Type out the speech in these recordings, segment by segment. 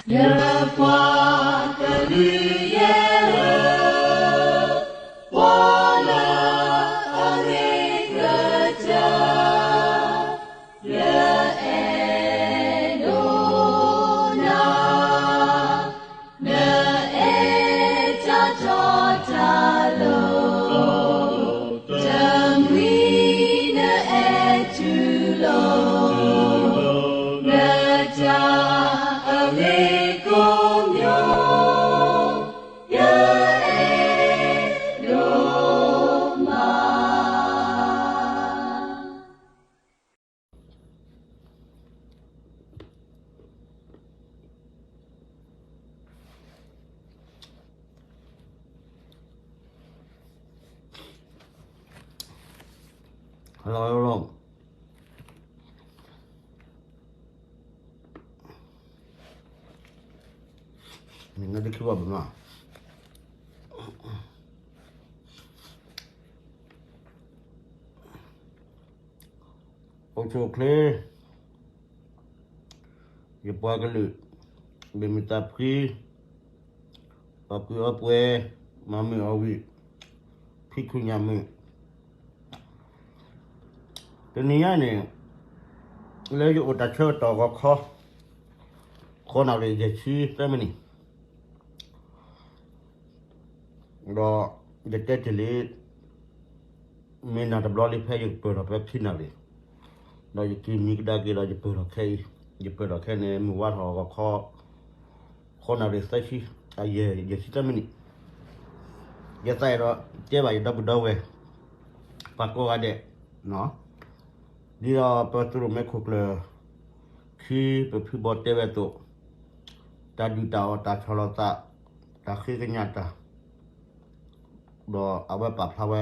ယပှၤကလုာ်ယဲၢ်ဧၢ, ကွၢ်လၢအဂ့ၤကတၢၢ် ယအဲၣ်ဒိးနၤ, နအဲၣ်တၢ်တီတၢ်လိၤ, တမှံၤနအဲၣ်တူၢ်လိာ်, နတၢ်အဂ့ၤကိးမံၤ, ယအဲၣ်ဒိးမး. အိၣ်ဆူၣ်အိၣ်ချ့ ယပှၤကလုာ်, ဘၣ်မုာ်သးဖှံ, အီၣ်ကုးအီပှဲၤ, မၤမုာ်အီၣ်ဝံၤ, ဖံးခုညၣ်မုာ်, တနံၤညါန့ၣ် လၢယအိၣ်တၢ်ဆၢကတီၢ်ဂီၤခီ ဃိးနၣ်ရံၣ်ယဲၢ်ဆံသၢမံးနံး ဒီးယတဲတ့ၢ်လံ, မ့ၢ်နၢ်တဘျီလံ ဖဲယကပၢၢ်ထီၣ်ဖဲခံနၣ်ရံၣ်, ဒီးယက့ၤမံကဒါက့ၤဒီးယပၢၢ်ထီၣ်ခဲအံၤ, ယပၢၢ်ထီၣ်ခဲန့ၣ် မုၢ်ဝါထီၣ်ဂီၤခီ ဃိးနၣ်ရံၣ်သၢဆံ, ယဲၢ်ဆံသၢမံးနံး, ယသးအဲၣ်ဒိးတဲဘၣ်ယဒီပုၢ်ဒီဝဲၢ် ပှၤကိးဂၤဒဲး, ဒ်သိးပသရၣ်မုၣ်ခိၣ်ကျၢၢ် ခံပဖုဘီတဲဝဲအသိး, တၢ်ဒုၣ်တၢ်အီၣ် တၢ်ဆီၣ်လီၤသး, တၢ်ဃ့ကညးတၢ်, ဒီးအဝဲပာ်ဖျါဝဲ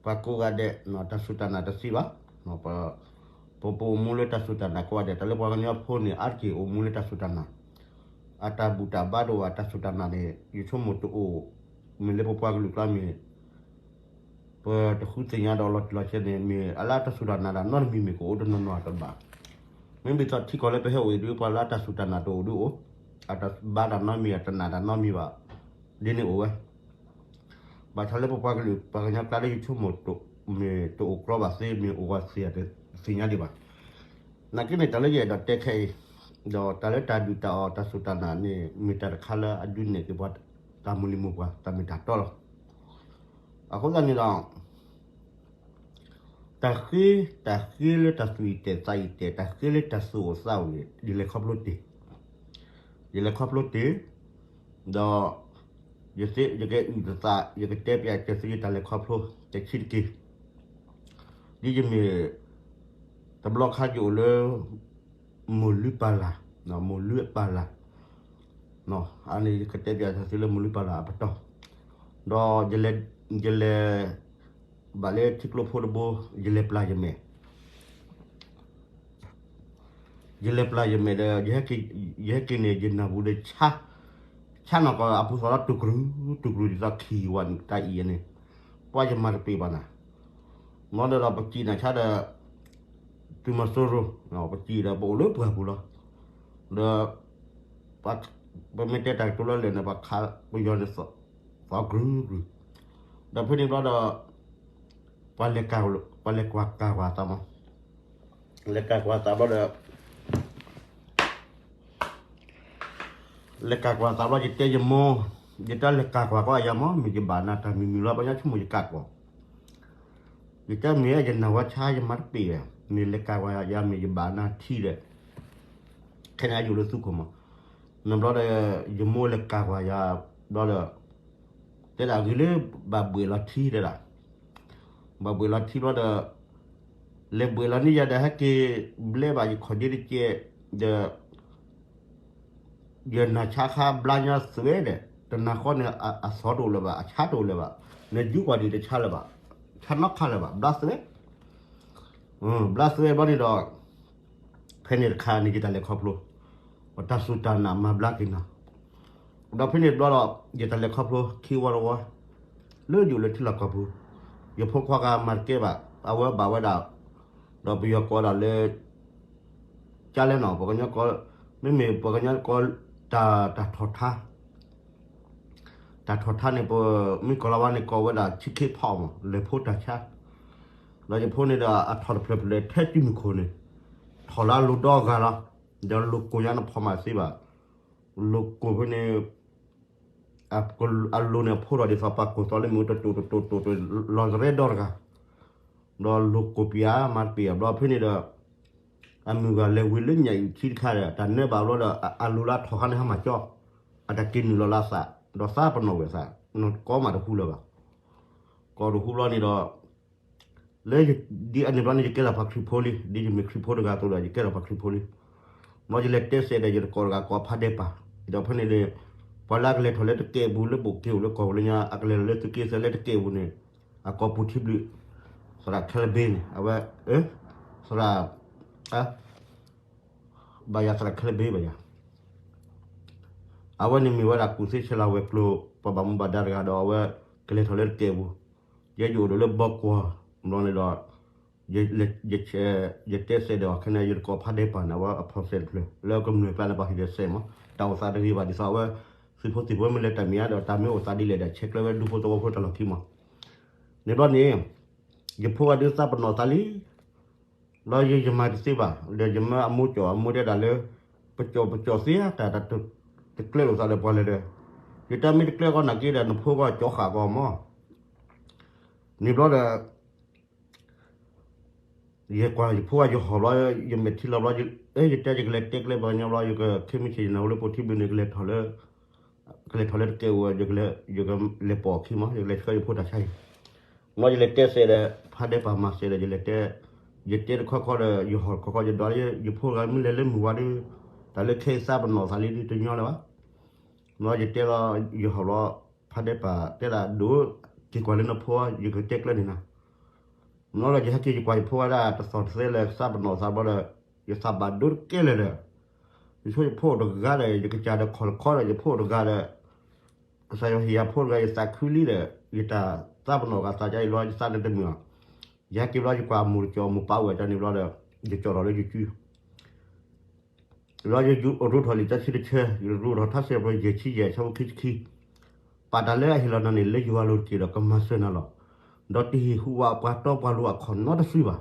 ပှၤကိးဂၤဒဲး တၢ်စူၢ်တၢ်နာ်တသ့ဘၣ်. ပ ပ ပအိၣ်မူလၢတၢ်စူၢ်တၢ်နာ်ကိးဂၤဒဲး, တၢ်လၢပှၤကညီဖိန့ၣ် အါတက့ၢ်အိၣ်မူလၢတၢ်စူၢ်တၢ်နာ်, အတၢ်ဘူၣ်တၢ်ဘါတအိၣ်ဘၣ် တၢ်စူၢ်တၢ်နာ်န့ၣ် ယဆိကမိၣ်တအိၣ်, မ့ၢ်လၢပပှၤကလုာ်ကျါမ့ၢ် ပတဃုသ့ၣ်ညါဒီးလီၤတံၢ်လီၤဆဲးန့ၣ် မ့ၢ်အလၢတၢ်စူၢ်တၢ်နာ်တၢ်နီတမံၤမ့ၢ်ကအိၣ်တနီၤနီၤတဘၣ်. မ့မ့ၢ်သိးထံကီၢ်လၢပဟဲအိၣ်အံၤဒီး ပှၤလၢအတၢ်စူၢ်တၢ်နာ်တအိၣ်ဒီးအိၣ်, အတၢ်ဘါတၢ်နီတမံၤ အတနာ်တၢ်နီတမံၤဘၣ်, ဒ်န့ၣ်အိၣ်ဝဲ. ဘၣ်ဆၣ်လၢပပှၤကလုာ်ပှၤကညီကျါလၢယဆိကမိၣ် မ့ၢ်တအိၣ်ကြီဘၣ်သ့ မ့ၢ်အိၣ်ဝဲသ့ တသ့ၣ်ညါဒံးဘၣ်. နာ်က့န့ၣ် တၢ်လၢယအဲၣ်ဒိးတဲခဲအံၤ, ဒီးတၢ်လၢတၢ်ဒုၣ်တၢ်အီၣ်တၢ်စူၢ်တၢ်နာ်န့ၣ် မ့ၢ်တၢ်တခါလၢအဒုးနဲၣ်က့ၤပှၤ တၢ်မုၢ်လံၤမိၢ်ပှၢ် တၢ်မ့ၢ်တၢ်တီလီၤ. အဃိသတးန့ၣ်ဒီး တၢ်ဃ့, တၢ်ဃ့လၢတၢ်သူၣ်အံၤတဲာ်သးအံၤတဲာ် တၢ်ဃ့လၢတၢ်သူၣ်အိၣ်သးအိၣ်န့ၣ် ယလဲၤခီဖျိတ့ၢ်, ယလဲၤခီဖျိတ့ၢ်, ဒီး ယသ့ ယကအုၣ်တသး ယကတဲပျးက့ၤသုယတၢ်လဲၤခီဖျိ တဆံးတက့ၢ်. ဒ်ယမ့ၢ် တဘျီခါယအိၣ်လၢ မိၢ်လုၢ်ပၢ်လၢ်, မိၢ်လုၢ်အပၢ်လၢ်, အန့ၣ်ယကတဲပျးသုလၢမိၢ်လုၢ်ပၢ်လၢ်အပတီၢ်, ဒီး ယလဲၤ ဘၣ်လၢထံကျိဖိတဘိ ယလဲၤပျၢ်ယမဲာ် ယလဲၤပျၢ်ယမဲာ်ဒီး ယဟဲက့ၤန့ၣ် ယနၢ်ပူၤဒီး ဆါနီၢ်ကီၢ်အပူၤသီၣ်လီၤ တူၢ်ကရူၢ် တူၢ်ကရူၢ်ဒ်သိးခံဝဲန့ၣ် တၢ်အံၤန့ၣ် ပှၤယမၤတပ့ၤဘၣ်နၤ, မ့ၢ်ဒီးပစံးနၤဆါဒီး သုးမီၤစိရိၤ ပစံးဒီးပအိၣ်လၢပှၢ်ပူၤလီၤ, ဒီး ပမ့ၢ်တဲတၢ်ကတိၤလၢလဲၣ်န့ၣ် ပခးပယီၤန့ၣ် သီၣ်ကရူၢ်ကရူၢ်, ဒီးဖဲန့ၣ်ဘျီဒီး ပှၤလဲၤကၤ ပှၤလဲၤကွၢ်ကၤကွၢ်သးမး, လဲၤကၤကွၢ်သးဘျီဒီး လဲၤကၤကွၢ်သးဘျီ ယတဲယမိၢ်, ယတဲလဲၤကၤကွၢ်ကွၢ်ယၤမး မ့ၢ်ယဘၣ်နၤတၢ်မံၤမံၤလီၤ ပှၤညီဆိကမိၣ်ယကးကွၢ်, ယတဲမ့ၢ်ယနၢ်ဝဲဆါယမၤတပ့ၤ, မ့ၢ်လဲၤကၤကွၢ်ယၤမ့ၢ်ယဘၣ်နၤထံဒီး ခဲန့ၣ်အယိာ်လၢသူခိၣ်မး, နဘျီဒီး ယမိၢ်လဲၤကၤကွၢ်ယၤဘျီဒီး တဲဒၣ်ဂ့ၤလၢဘၣ်ဘှဲးလီၤထံတဲဒၣ်, ဘၣ်ဘှဲးလီၤထံဘျီဒီး လဲၤဘှဲးလီၤန့ၢ်ယၤဒီး ဟဲက့ၤဘျဲဘၣ်ယခီၣ်ဒ့တကဲးဒီး ယနၢ်ဆါခါဘျါညါသွဲဒီး တနၤဃီန့ၣ် အသီတအိၣ်လၢၤဘၣ် အဆါတအိၣ်လၢၤဘၣ်, နယူကွၢ်ဒံးတဆါလၢၤဘၣ်, ဆါနီတခါလၢၤဘၣ် ဘျါသွဲ, ဘျါသွဲဘျီန့ၣ်ဒီး ဖဲန့ၣ်တခါန့ၣ် ယတၢ်လဲၤခီဖျိ တၢ်စူၢ်တၢ်နာ်မၤဘျါက့ၤနၤ, ဒီးဖဲန့ၣ်တဘျီဒီး ယတၢ်လဲၤခီဖျိခံဝီတဝီ လၢယအိၣ်လၢထံလီၢ်ကီၢ်ပူၤ, ယဖိခွါဂၤမၤတကဲဘၣ် အဝဲဘၣ်ဝဲဒၣ်, ဒီးပယီၤကိးဒၣ်လၢ ကလဲၣ်နီၤ ပှၤကညီကိး မ့မ့ၢ်ပှၤကညီကိး တၢ်ထီၣ်ထါ, တၢ်ထီၣ်ထါန့ၣ် ပမ့ၢ်ကိးလီၤဝဲန့ၣ် ကိးဝဲဒၣ် ဆံခံဖီမး လဲၤဖိတၢ်ဆါ, ဒီးယဖိန့ၣ်ဒီး အထီၣ်တဖျၢၣ်ဖျၢၣ်ထဲစုမုၢ်ခိၣ်န့ၣ်, ထီၣ်လၢအလိၤဒီဂၤလီၤ, ဒီးလိၤကိၢ်ညါနဖီၣ်မးသ့ဘၣ်, လိၤကိၢ်ဖဲန့ၣ် အလိၤန့ၣ်အဖိဒီးဒ်သိးပှၤကိၢ်သီလၢမ့ၣ်အူတတိာ်တတိာ်တတိာ် လီၤကရဲဒီတဂၤ, ဒီးလိၤကိၢ်ပံၤဧါ မၤတပ့ၤဧါ ဘျီဖဲန့ၣ်ဒီး အမုၢ်ဂၤလဲၤဝံၤလၢညၣ်အုၣ်ထံတခါဒီး တၢ်နၢဘၣ်ဘျီဒီး အလိၤလၢအထီၣ်ခါန့ၣ် ဟါမၢ်ကၠီ, အတၢ်က့ၤနုာ်လီၤလၢအသး, ဒီးသးပနီၣ်ဝဲသး, ကိးမးတဟူလၢၤဘၣ်, ကိးတဟူဘျီန့ၣ်ဒီး လၢ ဒ်အန့ၣ်ဘျီန့ၣ် ယကဲထီၣ်ပှၤခရံာ်ဖိလံ, ဒ်ယမ့ၢ်ခရံာ်ဖိတဂၤအသိးဒီး ယကဲထီၣ်ပှၤခရံာ်ဖိလံ, ဘျီယလဲၤတဲစဲးဒီး ယတကိးတဂၤကိးဖးဒဲးပၢ်, ဒီးဖဲန့ၣ်ဒီး ပှၤလၢအကလဲၤထီၣ်လၢတကဲးပူၤ လၢဘိၣ်က့ၤအိၣ်လၢကီၢ်ပူၤလၢညါ အကလဲၤထီၣ်လၢသုးက့သၢလၢတကဲးပူၤန့ၣ် အကိးပူၤထံဘျုး, သရၣ်ခဲလဘ့န့ၣ် အဝဲ, သရၣ်, ဘၣ်ယၤသရၣ်ခဲလဘ့ဘၣ်ယၤ အဝဲန့ၣ်မ့ၢ်ဝဲဒၣ်ကူၣ်သ့ဆဲးလၤဝဲၤကျိၤ ပှၤဘၣ်မူဘၣ်ဒါတဂၤဒီး အဝဲကလဲၤထီၣ်လၢတကဲးပူၤ, ယဲယအိၣ်ဒီးလၢဘီကွီၢ်ဘျီန့ၣ်ဒီး ယတဲစဲးဒီးအီၤခဲန့ၣ် ယတကိးဖးဒဲးပၢ်န့ၣ် အဝဲအဖီၣ်စဲးတဖျၢၣ် လၢကမျၢၢ်ကျါန့ၣ် ပှၤဟ့ၣ်ဒီးစဲးမး တၢ်အိၣ်သးတဂ့ၤဘၣ်ဒ်သိးအဝဲ သုးဖိသံၣ်ဖိမ့ၢ်လဲၤတၢ်မံၤဧါဒီး တၢ်မ့ၢ်အိၣ်သးဒ်လဲၣ်ဒီး ဆဲးကျၢဝဲဒူဖိသဝီဖိတၢ်လီၢ်ခံမး, န့ၣ်ဘျီန့ၣ် ယဖိဂၤဒုးသးပနီၣ်သးလံ ဘျီယမၤတသ့ဘၣ် ဒီးယမၢအမိၢ်ကၠီၣ်အမိၢ်တဲဒၣ်လၢ ပကၠီၣ်ပကၠီၣ်သ့ဧါ တၢ်တကျဲလိာ်သးဒီးပှၤလဲၣ်ဒီး ယတဲမ့ၢ်တကျဲကီးနာ်က့ဒီး နဖိကီၢ်ကၠီၣ်ဃာ်ကီးမး န့ၣ်ဘျီဒီး ယကွၢ်ယဖိဂၤယဟီၣ်ဘျီ ယမဲာ်ထံလီၤဘျီ ယတဲယကလဲၤတဲကျဲပှၤကညီဘျီ ယကခဲမုၢ်ဆ့ၣ်ယနၢ်ဟူလၢပိာ်ထံဘျုးန့ၣ် ကလဲၤထီၣ်လၢ ကလဲၤထီၣ်လၢတကဲးဝဲ ယကလဲၤပိာ်အခံမး ယကလဲၤဆှၢယဖိတၢ်ဆါဟံၣ် ဘျီယလဲၤတဲစဲးဒီး ဖးဒဲးပၢ်မၤစဲးဒီး ယလဲၤတဲ ယတဲတခီခီဒီး ယဟီၣ်တခီခီ ယဒွးလၢ ယဖိဂၤမ့ၢ်လဲၤလၢမုၢ်ဝါဒီး တၢ်လၢခဲအံၤသးပနီၣ်သးလံဒုးတညီလၢၤဘၣ် ဘျီယတဲလီၤ ယဟီၣ်ဘျီ ဖးဒဲးပၢ်တဲဒၣ်ဒိၣ် က့ၤကွၢ်လၢနဖိ ယကတဲကျဲန့ၣ်နၤ ဘျီလီၤယဟဲက့ၤယကွၢ်ယဖိဝဲဒၣ်တသီၣ်တသဲလၢသးပနီၣ်သးဘျီဒီး ယသးဘၣ်ဒိတကဲလၢာ်ဒီး ယဆိယဖိအိၣ်တဂၤဒီး ယကစၢ်ဒီးခီၣ်တခီဒီး ယဖိအိၣ်တဂၤဒီး ကစၢ်ယွၤဟ့ၣ်ယၤဖိတဂၤ ယသးခုလံဒီး ယတၢ်သးပနီၣ်ဂၤသးကါအံၤဘျီ ယသးလၢတမုာ်အီၤ ယဟဲက့ၤဘျီယကွၢ်အမိၢ်တကၠီၣ်အမိၢ်ပာ်ဝဲတၢ်န့ၣ်ဘျီဒီး ယကၠီၣ်ထီၣ်လၢယကု လီၤယရူးထီၣ်လံာ်စီဆှံတဆၢ ယရူးထီၣ်ထါစဲးပျီယဲၢ်ဆံယဲၢ် ဆၢဖိခံဆံခံ, ပာ်တၢ်လၢအဟ့ၣ်လီၤနၤန့ၣ် လၢယွၤလိၤတက့ၢ်ဒီးကမၤစၢၤနၤလီၤ. ဒီးတဟ့ၣ်ဟူးဝးပှၤတီပှၤလိၤအခီၣ်နီတစုဘၣ်.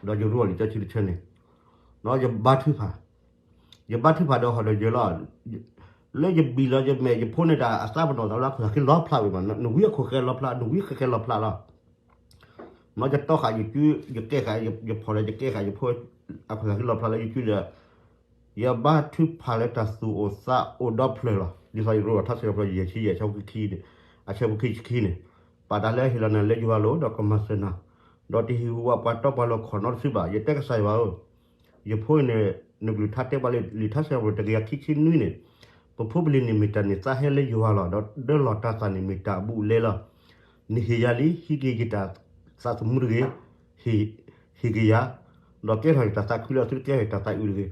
ဒီးယရူးထီၣ်လံာ်စီဆှံတဆၢန့ၣ်, ဒီးယဘါထုကဖၣ်, ယဘါထုကဖၣ်ဒီးဟီၣ်ဒီးယၢၤလီၤ. လၢယဘံၣ်လီၤယမဲာ်ယဖိန့ၣ်တၢ်အသးပနီၣ်သးလၢ အခိၣ်သးဃံလီၤဖျးဝံၤမး, နဝံအခိၣ်ဃဲလီၤဖျး, နဝံဃဲဃဲလီၤဖျးလီၤ. မ်ယတီဃာ်ယကု, ယကဲဃာ်ယဖီၣ်ဒီး ယကဲဃာ်ယဖိ, အခိၣ်သးဃံလီၤဖျးလၢယကုဒီး, ယဘါထုကဖၣ်လၢတၢ်သူၣ်အိၣ်သးအိၣ်ဒီဖျၢၣ်လီၤ. ဒ်သိးယရူးထါစဲးပျီယဲၢ်ဆံယဲၢ် ဆၢဖိခံဆံခံန့ၣ်, ပာ်တၢ်လၢအဟ့ၣ်လီၤနၤလၢယွၤလိၤဒီးကမၤစၢၤနၤ, ဒီးတဟ့ၣ်ဟူးဝးပှၤတီပှၤလိၤအခီၣ်နီတစုဘၣ်. ယတဲကစၢ်ယွၤဧၢ, ယဖိန့ၣ် နကလုၢ်ကထါတဲပှၤလၢလံာ်ထါစဲးပျီတကယၤခံဆံနွံန့ၣ်, ပဖိပလံၤန့ၣ်မ့ၢ်တၢ်န့ၢ်သါဟဲလၢယွၤလီၤ. ဒီးဒၢလီၤတၢ်သးန့ၣ်မ့ၢ်တၢ်အဘူးအလဲလီၤ. နဟ့ၣ်ယၤလံ ဟံးက့ၤယတၢ်သးသမူတဂ့ၤ, ဟ့ၣ်က့ၤယၤ, ဒီးကဲထီၣ်ယတၢ်သးခုလၢအသုတကဲထီၣ်ယတၢ်သးအုးတဂ့ၤ.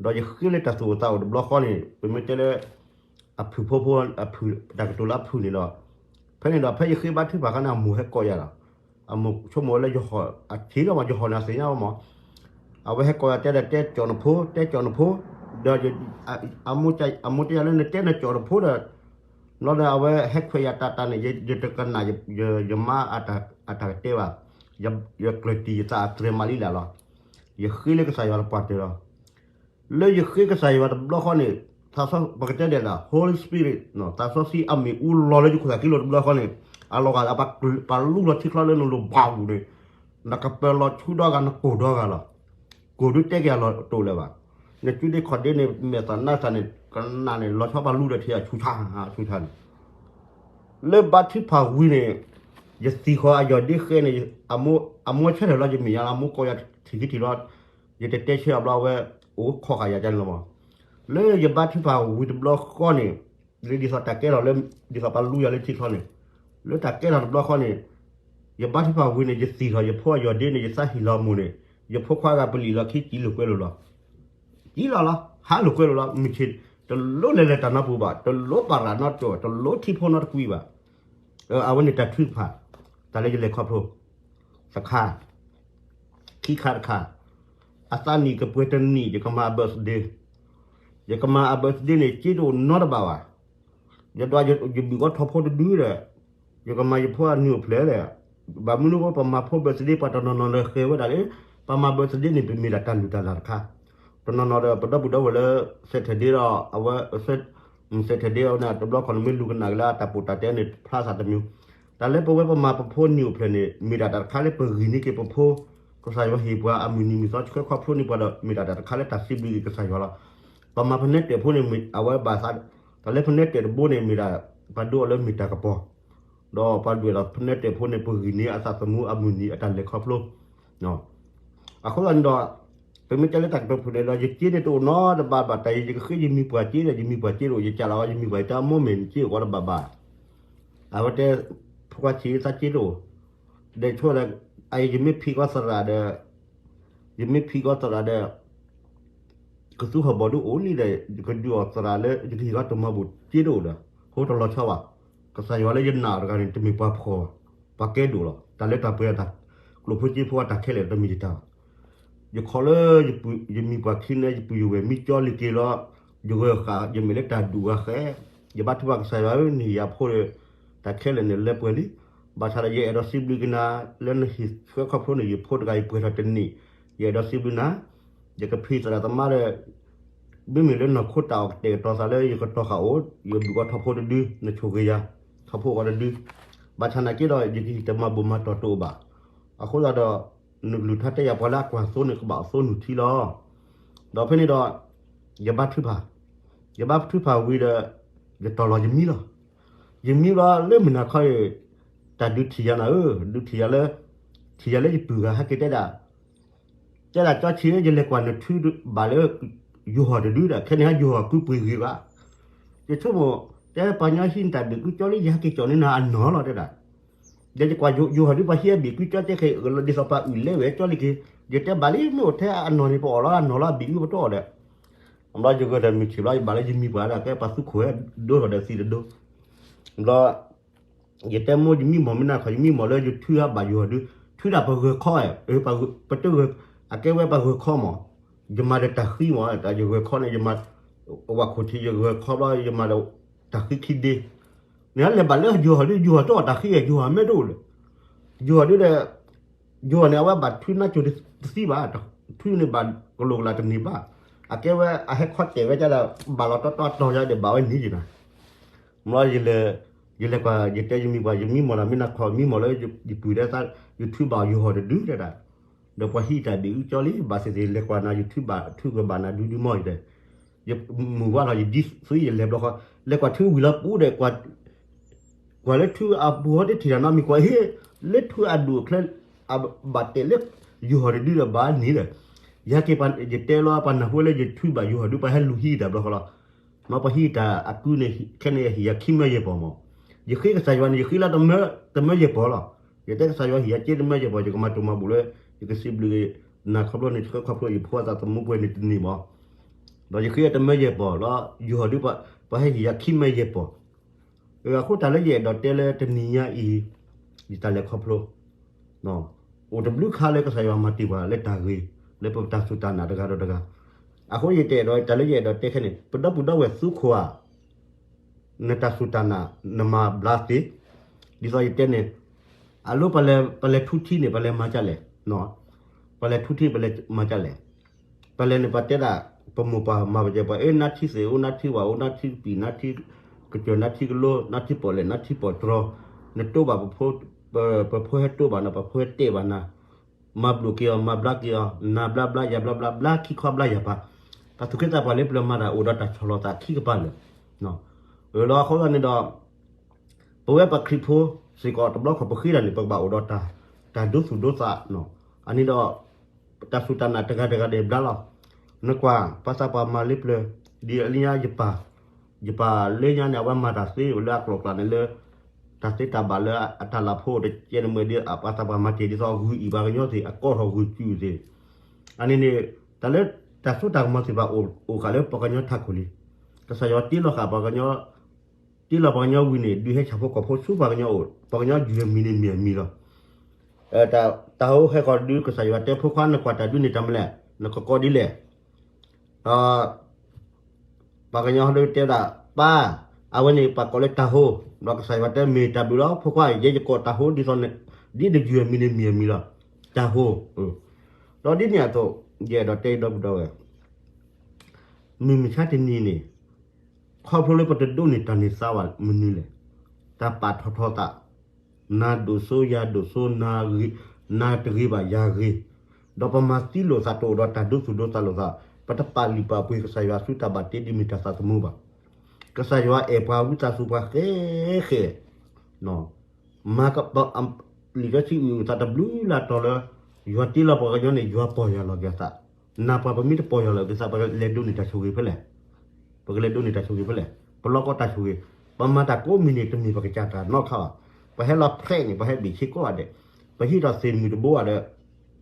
ဒီးယဃ့လၢတၢ်သူၣ်အိၣ်သးအိၣ်တဘျီဃီန့ၣ် ပမ့ၢ်တဲလၢ အဖုၣ်ဖိဖိ အဖုၣ် တၢ်ကတိၤလၢအဖုၣ်န့ၣ်ဒီး, ဖဲန့ၣ်ဒီးဖဲယဃ့ဘါထုကဖၣ်အခါန့ၣ် အမိၢ်ဟဲကိးယၤလီၤ. အမိၢ်ဆိကမိၣ်ဝဲလၢယဟီၣ် အထံၣ်လီၤမး ယဟီၣ်န့ၣ် အသ့ၣ်ညါဝဲမး, အဝဲဟဲကိးယၤတဲဒီး တဲကၠီၣ်နဖိ, တဲကၠီၣ်နဖိ, ဒီး အမိၢ်တဲယၤလၢနတဲနကၠီၣ်နဖိဒီး, ဘျီဒီးအဝဲဟဲခွဲးယၤတၢ်တၢ်န့ၣ် ယတကနၣ် ယမါအတၢ်ကတဲဘၣ်, ယကျၢၤတံၢ်ယသးအတြဲၤမးလံလၢ်လီၤ. ယဃ့လၢကစၢ်ယွၤတပှၢ်တၢၢ်လီၤ. လၢယဃ့ကစၢ်ယွၤတဘျီဃီန့ၣ်, သးစီ ပကတဲဒဲးလၢ Holy Spirit သးစီဆှံအမ့ၣ်အူလီၤလၢယခိၣ်သးခံလီၤတဘျီဃီန့ၣ်, အလီၤဂာ်လၢပှၤလူလီၤထံချီလၢနလိၤဘၣ်ပူၤန့ၣ်, နကပၢၤလီၤဆူဒီဂၤ နကိၢ်ဒီဂၤလီၤ. ကိၢ်ဒုးတဲက့ၤအလီၢ်တအိၣ်လၢၤဘၣ်. နစုဒ့ခီၣ်ဒ့န့ၣ် မဲာ်သးနါသးန့ၣ် ကနၣ်န့ၣ် လီၤဆီပှၤလူဒီးထံအဆူၣ်ဆါဆူၣ်ဆါန့ၣ် လၢဘါထုကဖၣ်ဝံၤန့ၣ်, ယသံၣ်ဃီၤအယီၢ်ဒ့ဃဲန့ၣ်, အမိၢ်ဆၢထၢၣ်လီၤယမဲာ်ညါလီၤ အမိၢ်ကိးယၤထံၣ်ခံထံၣ်လီၤ, ယတတဲဆၢအဘျီဝဲ, အိၣ်ခိးဃာ်ယၤကန့ၣ်လီၤမး, လၢယဘါထုကဖၣ်ဝံၤတဘျီဃီန့ၣ်, လၢဒ်သိးတၢ်ကဲထီၣ်လၢ, ဒ်သိးပှၤလူယၤလၢထံချီန့ၣ်, လၢတၢ်ကဲထီၣ်တဘျီဃီန့ၣ်, ယဘါထုကဖၣ်ဝံၤန့ၣ် ယသံၣ်ထီၣ်ယဖိအယီၢ်ဒ့န့ၣ် ယသးဟ့ၣ်လီၤမိၢ်န့ၣ်, ယဖိခွါဂၤပလံာ်လီၢ်ခံစံးလိာ်ကွဲလိာ်လီၤ. စံးလီၤလီၤ ဟးလိာ်ကွဲလိာ်လီၤ မုၢ်ဆ့ၣ်, တလိၣ်လဲၤလဲၤတၢ်နီတပူၤဘၣ်, တလိၣ်ပာ်ရၤနီတကၠိၢ်, တလိၣ်ထံဖိနီတကွံဘၣ်. အဝဲန့ၣ်တၢ်ထုကဖၣ်, တၢ်လၢယလဲၤခီဖျိ, တခါ, ခံခါတခါ, အသးနံၣ်ကပှဲၤတနံၣ် ယကမၤအ birthday, ယကမၤအ birthday န့ၣ် စ့တအိၣ်နီတဘ့ၣ်ဘၣ်. ယဒွးယဘုၣ်ကီၢ်ထီဖိတဒုဒီး ယကမၤယဖိအနံၣ်အိၣ်ဖျဲၣ်ဒီး ဘၣ်မနုၤအဃိပမၤဖိ birthday ပှၤတနီၤနီၤဒီးဃဲၤဝဲဒၣ်လၢ ပမၤ birthday န့ၣ် ပမ့ၢ်ဒၣ်တၢ်လုၢ်တၢ်လၢ်တခါ, တနီၤနီၤဒီးပဒီပုၢ်ဒီဝဲၢ်လၢ Saturday ဒီး အဝဲ Saturday အန့ၣ် တဘျီခီန့ၣ်မ့ၢ်လူၤကနၣ်က့ၤလၢအတၢ်ပိာ်တၢ်တဲ န့ၣ် ဖျါသးတမံၤ, တၢ်လၢပဝဲပမၤပဖိနံၣ်အိၣ်ဖျဲၣ်န့ၣ် မ့ၢ်ဒၣ်တၢ်တခါလၢပဂံၢ်န့ၢ်က့ၤပဖိ, ကစၢ်ယွၤဟ့ၣ်ပှၤအမုၢ်နံၤမုၢ်သီဆှၢခီဖျိန့ၢ်ပှၤဒီး မ့ၢ်ဒၣ်တၢ်တခါလၢတၢ်စံးဘျုးက့ၤကစၢ်ယွၤလီၤ. ပမၤဖနဲတၢၣ်ဖိန့ၣ် အဝဲဘၣ်သး, တၢ်လၢဖနဲတၢၣ်တဘိန့ၣ်မ့ၢ်ဒၣ် ပှၤဒိးအီၤလၢမ့ၢ်တၢ်ကပီၤ, ဒီးပှၤဒွဲၣ်ဒီးဖနဲတၢၣ်ဖိန့ၣ် ပဂံၢ်န့ၢ်အသးသမူအမုၢ်နံၤအတၢ်လဲၤခီဖျိ အဃိသတးန့ၣ်ဒီး ပမ့ၢ်တဲလၢတၢ်ကတိၤဖုၣ်န့ၣ်ဒီး ယစ့န့ၣ်တအိၣ်နီတဘ့ၣ်ဘၣ်, တၢ်အံၤယကဃ့ယမံၤပှၢ်စ့ဒီး ယမံၤပှၢ်စ့တအိၣ်, ယကးလီၤဝဲယမံၤပှၢ် ယတဲအမိၢ်မဲာ်န့ၣ် စ့အိၣ်ကီးတဘ့ၣ်ဘၣ်, အဝဲတဲ ဖိခွါဆံးသးစ့တအိၣ်, ဒီးဆိဒီး အအံၤယမ့ၢ်ဖံးကီးသရၣ်ဒီး ယမ့ၢ်ဖံးကီးသရၣ်ဒီး ကသူဟီၣ်ဘီၣ်ဒုအိၣ်လံဒီး ယကဒုးအီၣ်သရၣ်လၢ ယကဟ့ၣ်ကီးတမၤဘူၣ်စ့တအိၣ်ဒီး ဖိတလီၤဆီဘၣ်. ကစၢ်ယွၤလၢယနာ်အီၤတဂၤန့ၣ် တမ့ၢ်ပှၤဖှီၣ်ဘၣ်, ပှၤကဲဒိၣ်လီၤ. တၢ်လၢတၢ်ပှဲၤအတၢ် ကျိာ်ဖိစ့ဖိအတၢ်ခဲလၢာ်တမ့ၢ်ယတၢ်ဘၣ်. ယခီလၢ ယမံၤပှၢ်ခံန့ၣ် ယပုၢ်ယဝဲၢ်မံကၠီလံၤက့ၤလီၤ, ယဂၢၢ်ဃာ် ယမဲာ်လၢတၢ်ဒူၣ်ဂၤဃဲ, ယဘါထုကဖၣ်ကစၢ်ယွၤဧၢ နဟ့ၣ်ယၤဖိဒီး တၢ်ခဲလၢာ်န့ၣ်လၢပှဲၤလံ. ဘၣ်ဆၣ်ဒီးယအဲၣ်ဒိးစံးဘျုးက့ၤနၤ လၢနဟ့ၣ်ဆှၢခီဖျိန့ၣ် ယဖိတဂၤအံၤပှဲၤထီၣ်တန့ၢ်, ယအဲၣ်ဒိးစံးဘျုးနၤ, ယကဖံးသရၣ်သမါဒီး မ့မ့ၢ်လၢနီၢ်ခိတၢ်အီၣ်ကတဲာ်ကတီၤသးလၢယကတီၤဃာ်အိၣ်, ယဘုၣ်ကီၢ်ထီဖိတဒု, နဆိၣ်ဂ့ၤယၤ, ထီဖိအီၤတဒု, ဘၣ်ဆၣ်နာ်က့ဒီး ယကဟ့ၣ်တမၤဘူၣ်မၤတီၢ်တအိၣ်ဘၣ်. အဃိသတးဒီး နကလုၢ်ထါတဲယၤ ပှၤလၢအကွၢ်သိန့ၣ် ကဘၣ်အသိနုၢ်ထံလီၤ. ဒီးဖဲန့ၣ်ဒီး ယဘါထုကဖၣ်, ယဘါထုကဖၣ်ဝံၤဒီး ယတီၢ်လီၤယမံလီၤ. ယမံဘျီလၢမုၢ်နၤခီအံၤ တၢ်ဒုးထံၣ်ယၤနၤဧၢ, ဒုးထံၣ်ယၤလၢ ထံၣ်ယၤလၢယပုၢ်ဂၤဟဲက့ၤတဲဒၣ် တဲဒၣ်ကၠီဆံးဧၢ ယလဲၤကွၢ်နထုဘၣ်လၢ ယိၤဟီၣ်တဒုဒီး ခဲန့ၣ်ဟဲယိၤဟီၣ်ကုပှ့ၤဂ့ၤဘၣ်. ယဆိကမိၣ် တဲပှၤကညီဟံးနတၢ်ဘ့ၣ်ကုကၠီလံ ယဟဲက့ၤကၠီန့ၢ်နၤအနီၢ်လီၤတဲဒၣ်. ဒီးယကွၢ်ယိၤဟီၣ်ဒု ပှၤဟံးအဘ့ၣ်ကုကၠီတဲခဲအံၤ ဒ်သိးပှၤအုၣ်လဲဝဲကၠီလံက့ၤ, ယတဲဘၣ်လံ မ့ၢ်အိၣ်ထဲအနီၢ်န့ၣ် ပအီၣ်လီၤအနီၢ်လီၤ အဘ့ၣ်ကုပတအီၣ်ဒီး ဘျီယဂၢၢ်ဒီးမုၢ်ဆ့ၣ်ဘျီ ယဘၣ်လၢယမံၤပှၢ်ဒၣ် ကဲပှၤသူခိၣ်ဝဲဒိထီၣ်ဒီးသံတဒိ ဘျီ ယတဲမိၢ် ယမံမီၢ်မ့ၢ်နၤခီ ယမံမီၢ်လၢယထုအဘၣ်ယိၤဟီၣ်ဒု, ထုဒၣ်ပဂၢၢ်ခီ, ပတဂၢၢ်, အကဲဝဲပဂၢၢ်ခီမီၢ်, ယမၤဒီးတၢ်ဃံမီၢ်, တၢ်ယဂၢၢ်ခီန့ၣ် ယမၤ, ဝၤခိၣ်ထံးယဂၢၢ်ခီဘျီ ယမၤဒီးတၢ်ဃံခံဒ့, န့ၣ်လဲၤဘၣ်လၢယိၤဟီၣ်ဒု ယိၤဟီၣ်တအီၣ်တၢ်ဃံ ယိၤဟီၣ်မ့ၢ်တအိၣ်လၢ ယိၤဟီၣ်ဒုဒီး ယိၤဟီၣ်န့ၣ် အဝဲဘၣ်ထုနါစိၤတသံဘၣ်, ထုန့ၣ်ဘၣ်ကလိာ်ကလၤတန့ၢ်ဘၣ်, အကဲဝဲအဟဲခီတဲာ်ဝဲဒၣ်ဒီး ဘၣ်လီၤတီတီတီယၤဒီးဘၣ်ဝဲန့ၣ်ယၤနၤ, ဘျီ ယလဲၤကွၢ် ယတဲယမံၤပှၤ ယမံမီၢ်ဒီးမ့ၢ်နၤခီ မံမီၢ်လၢယပုၢ်ဒဲးသး ယထုဘၣ်ယိၤဟီၣ်တဒုတဲဒၣ်, ဒီးပှၤဟံးတၢ်ဒ်အုကၠီလံ ဘၣ်သ့ၣ်သ့ၣ်လဲၤကွၢ်နၤ ယထုဘၣ်ထုကဘၣ်နၤဒုဒုမီၢ်ယၤဒီး ယမုၢ်ဝါထီၣ်ယဒ်သွံယလဲၤဘျီဃီ လဲၤကွၢ်ထုဝံၤလီၤပူၤဒီး ကွၢ်လၢထုအပူၤဟီတထံၣ်တၢ်နီတမံၤကွၢ်ဟ့ၣ် လၢထုအဒူၣ်အချၢ အဘၣ်တဲာ်လၢ ယိၤဟီၣ်တဒုဒီးဘၣ်န့ၣ်ဒီး ယဟဲက့ၤ ယတဲလီၤပှၤနၢ်ဟူလၢယထုဘၣ်ယိၤဟီၣ်ဒု ပှၤဟဲလူၤဟံးတၢ်ဘျီဃီလီၤ. မ့ၢ်ပှၤဟံးတၢ်အကုန့ၣ် ခဲန့ၣ်ဟံၣ်ယၤခံမၢယဲၢ်ပီၢ်မး, ယဃ့ကစၢ်ယွၤန့ၣ် ယဃ့လၢတမၢယဲၢ်ပီၢ်လီၤ. ယတဲကစၢ်ယွၤဟံၣ်ယၤက့တမၢယဲၢ်ပီၢ် ယကမၤတိၢ်မၤဘူၣ်လၢ ယကစံးဘျုးနၤခီဖျိန့ၣ် ဆှၢခီဖျိယဖိအသးသမူပှဲၤန့ၣ်တန့ၢ်မး ဒီးယဃ့တမၢယဲၢ်ပီၢ်လီၤ ယိၤဟီၣ်ဒု ပှၤဟဲဟံၣ်ယၤခံမၢယဲၢ်ပီၢ်. အဃိတၢ်လၢယအဲၣ်ဒိးတဲလၢတနံၤညါအံၤ ယတၢ်လဲၤခီဖျိ အိၣ်တဘျုးခါလၢကစၢ်ယွၤမၤတ့ၢ်ပှၤလၢတၢ်ဂ့ၤ လၢပတၢ်စူၢ်တၢ်နာ်တဂၤဒီးတဂၤ. အဃိယတအဲၣ်ဒိး တၢ်လၢယအဲၣ်ဒိးတဲခဲန့ၣ် ပဒီပုၢ်ဒီဝဲၢ်သူခိၣ်ဧါ နတၢ်စူၢ်တၢ်နာ် နမၤဘျါသ့, ဒ်သိးယတဲန့ၣ် အလီၢ် ပလဲၤထူထံန့ၣ် ပလဲၤမၤဒ်လဲၣ်, ပလဲၤထူထံ ပလဲၤမၤဒ်လဲၣ်, ပလဲၤန့ၣ် ပတဲဒၣ် ပမိၢ်ပှၢ်မၤပကဲပှၤ အ့ နါထံသ့ၣ်အိၣ် နါထံဝၣ်အိၣ် နါထံကပံာ် နါထံကလိ နါထံပီၣ်လဲၣ် နါထံပီၣ်တြီၤ, နတိဘၣ် ပဖိဟဲတိဘၣ်နၤ ပဖိဟဲတဲဘၣ်နၤ မၤဘျုးက့ၤအီၤ မၤဘျါက့ၤအီၤ နၤဘျါဘျါ ယၤဘျါဘျါ ဘျါခံခီဘျါယၤဘၣ်. ပသူၣ်က့သးပှၢ်လၢပျၢၤမၤတၢ်အိၣ်ဒီးတၢ်ဆီၣ်လီၤသးခံကပၤလၢာ်. လီၤအဃိသတးန့ၣ်ဒီး ပဝဲပှၤခရံာ်ဖိစ့ၢ်ကီးတဘျီခီၣ်ပဃ့တၢ်န့ၣ် ပကဘၣ်အိၣ်ဒီးတၢ်ဒိသူၣ်ဒိသး, အန့ၣ်ဒီး တၢ်စူၢ်တၢ်နာ်တဂၤတဂၤဒဲးဘျါလီၤ. နကွၢ် ပှၤသးပှၢ်မၤလၢပျၢၤ ဒ်အလၢညါယပၢ် ယပၢ်လၢညါန့ၣ် အဝဲမၤတၢ်သ့လၢအကျိၤအကျဲန့ၣ်လၢ တၢ်သ့တၢ်ဘၣ်လၢအတၢ်လၢ်ဖိတကဲန့ၣ်မ့ၢ်ဒ် ပှၤသးပှၢ်မၤတ့ၢ်ဒ်သိးအဂုၤအံၤပှၤကညီသ့ၣ် အကိးထီၣ်ဂုၤစုၤသ့ၣ်, အန့ၣ်န့ၣ် တၢ်လၢတၢ်စိတၢ်ကမီၤသ့ၣ်တဖၣ်အိၣ်ဃာ်လၢပှၤကညီထးခိၣ်လံ. ကစၢ်ယွၤတ့လီၤဃာ်ပှၤကညီ တ့လီၤပှၤကညီဝံၤန့ၣ် ဒုးဟဲဆၣ်ဖိကီၢ်ဖိဆူပှၤကညီအိၣ် ပှၤကညီယုၢ်မံၤန့ၣ်မံၤအမံၤလီၤ. တၢ်ဟိဟဲဃီၤဒု ကစၢ်ယွၤတဲဖိခွါ နကွၢ်တၢ်ဒုးန့ၣ်တၢ်မနုၤလဲၣ် နကကိးဒ်လဲၣ်. ပှၤကညီဟီဒုတဲဒၣ် ပၢ်, အဝဲန့ၣ်ပှၤကိးလၢတၤဟိ, ဒီးကစၢ်ယွၤတဲမ့ၢ်တၢ်ဘျုးလီၤ ဖိခွါ, ယဲယကိးတၤဟိဒ်သိးန့ၣ်, ဒ်တယုၢ်မံၤန့ၣ်မံၤအမံၤလီၤ, တၤဟိ. ဒီးဒ်န့ၣ်အသိး, ယအဲၣ်ဒိးတဲဒီပုၢ်ဒီဝဲၢ် မုၢ်မဆါတနံၤန့ၣ်, ခီဖျိလၢပတဒိးန့ၢ်တၢ်န့ၢ်သါဘၣ်မနုၤလဲၣ်. တၢ်ပာ်ထီၣ်ထီသး, နၤဒိၣ်စိယၤဒိၣ်စိ, နၤတဂ့ၤဘၣ်ယၤဂ့ၤ, ဒီးပမၤသံလိာ်သးတအိၣ်ဒီးတၢ်ဒိသူၣ်ဒိသးလိာ်သး, ပတပာ်လုၢ်ပာ်ပှ့ၤကစၢ်ယွၤဆူတၢ်ဘၣ်တ့ဒ်မ့ၢ်တၢ်သးသမူဘၣ်. ကစၢ်ယွၤအဲၣ်ပှၤဝံသးစူၤပှၤဃဲဃဲ မၤက, လံာ်စီဆှံအုၣ်အသးတဘျုးလၢတီၤလၢ, ယွၤတ့လီၤပှၤကညီန့ၣ် ယွၤပီၢ်ယၢ်လီၤက့ၤအသး, နၢ်ပှၤပမ့ၢ်တပီၢ်ယၢ်လီၤက့ၤသး ပကလဲၤဒိးန့ၢ်တၢ်ဆိၣ်ဂ့ၤဖဲလဲၣ်, ပကလဲၤဒိးန့ၢ်တၢ်ဆိၣ်ဂ့ၤဖဲလဲၣ်, ပလီၢ်ကီတၢ်ဆိၣ်ဂ့ၤ, ပမၤတၢ်ကိးမံၤန့ၣ် တမ့ၢ်ပကစၢ်တၢ်နီတခါဘၣ်. ပဟဲလီၤဖျဲးန့ၣ် ပှၤဟဲဘ့ၣ်ဆ့ကိးဂၤဒဲး, ပဟံးထီၣ်သ့ၣ်မုၢ်တဘိဂၤဒီး,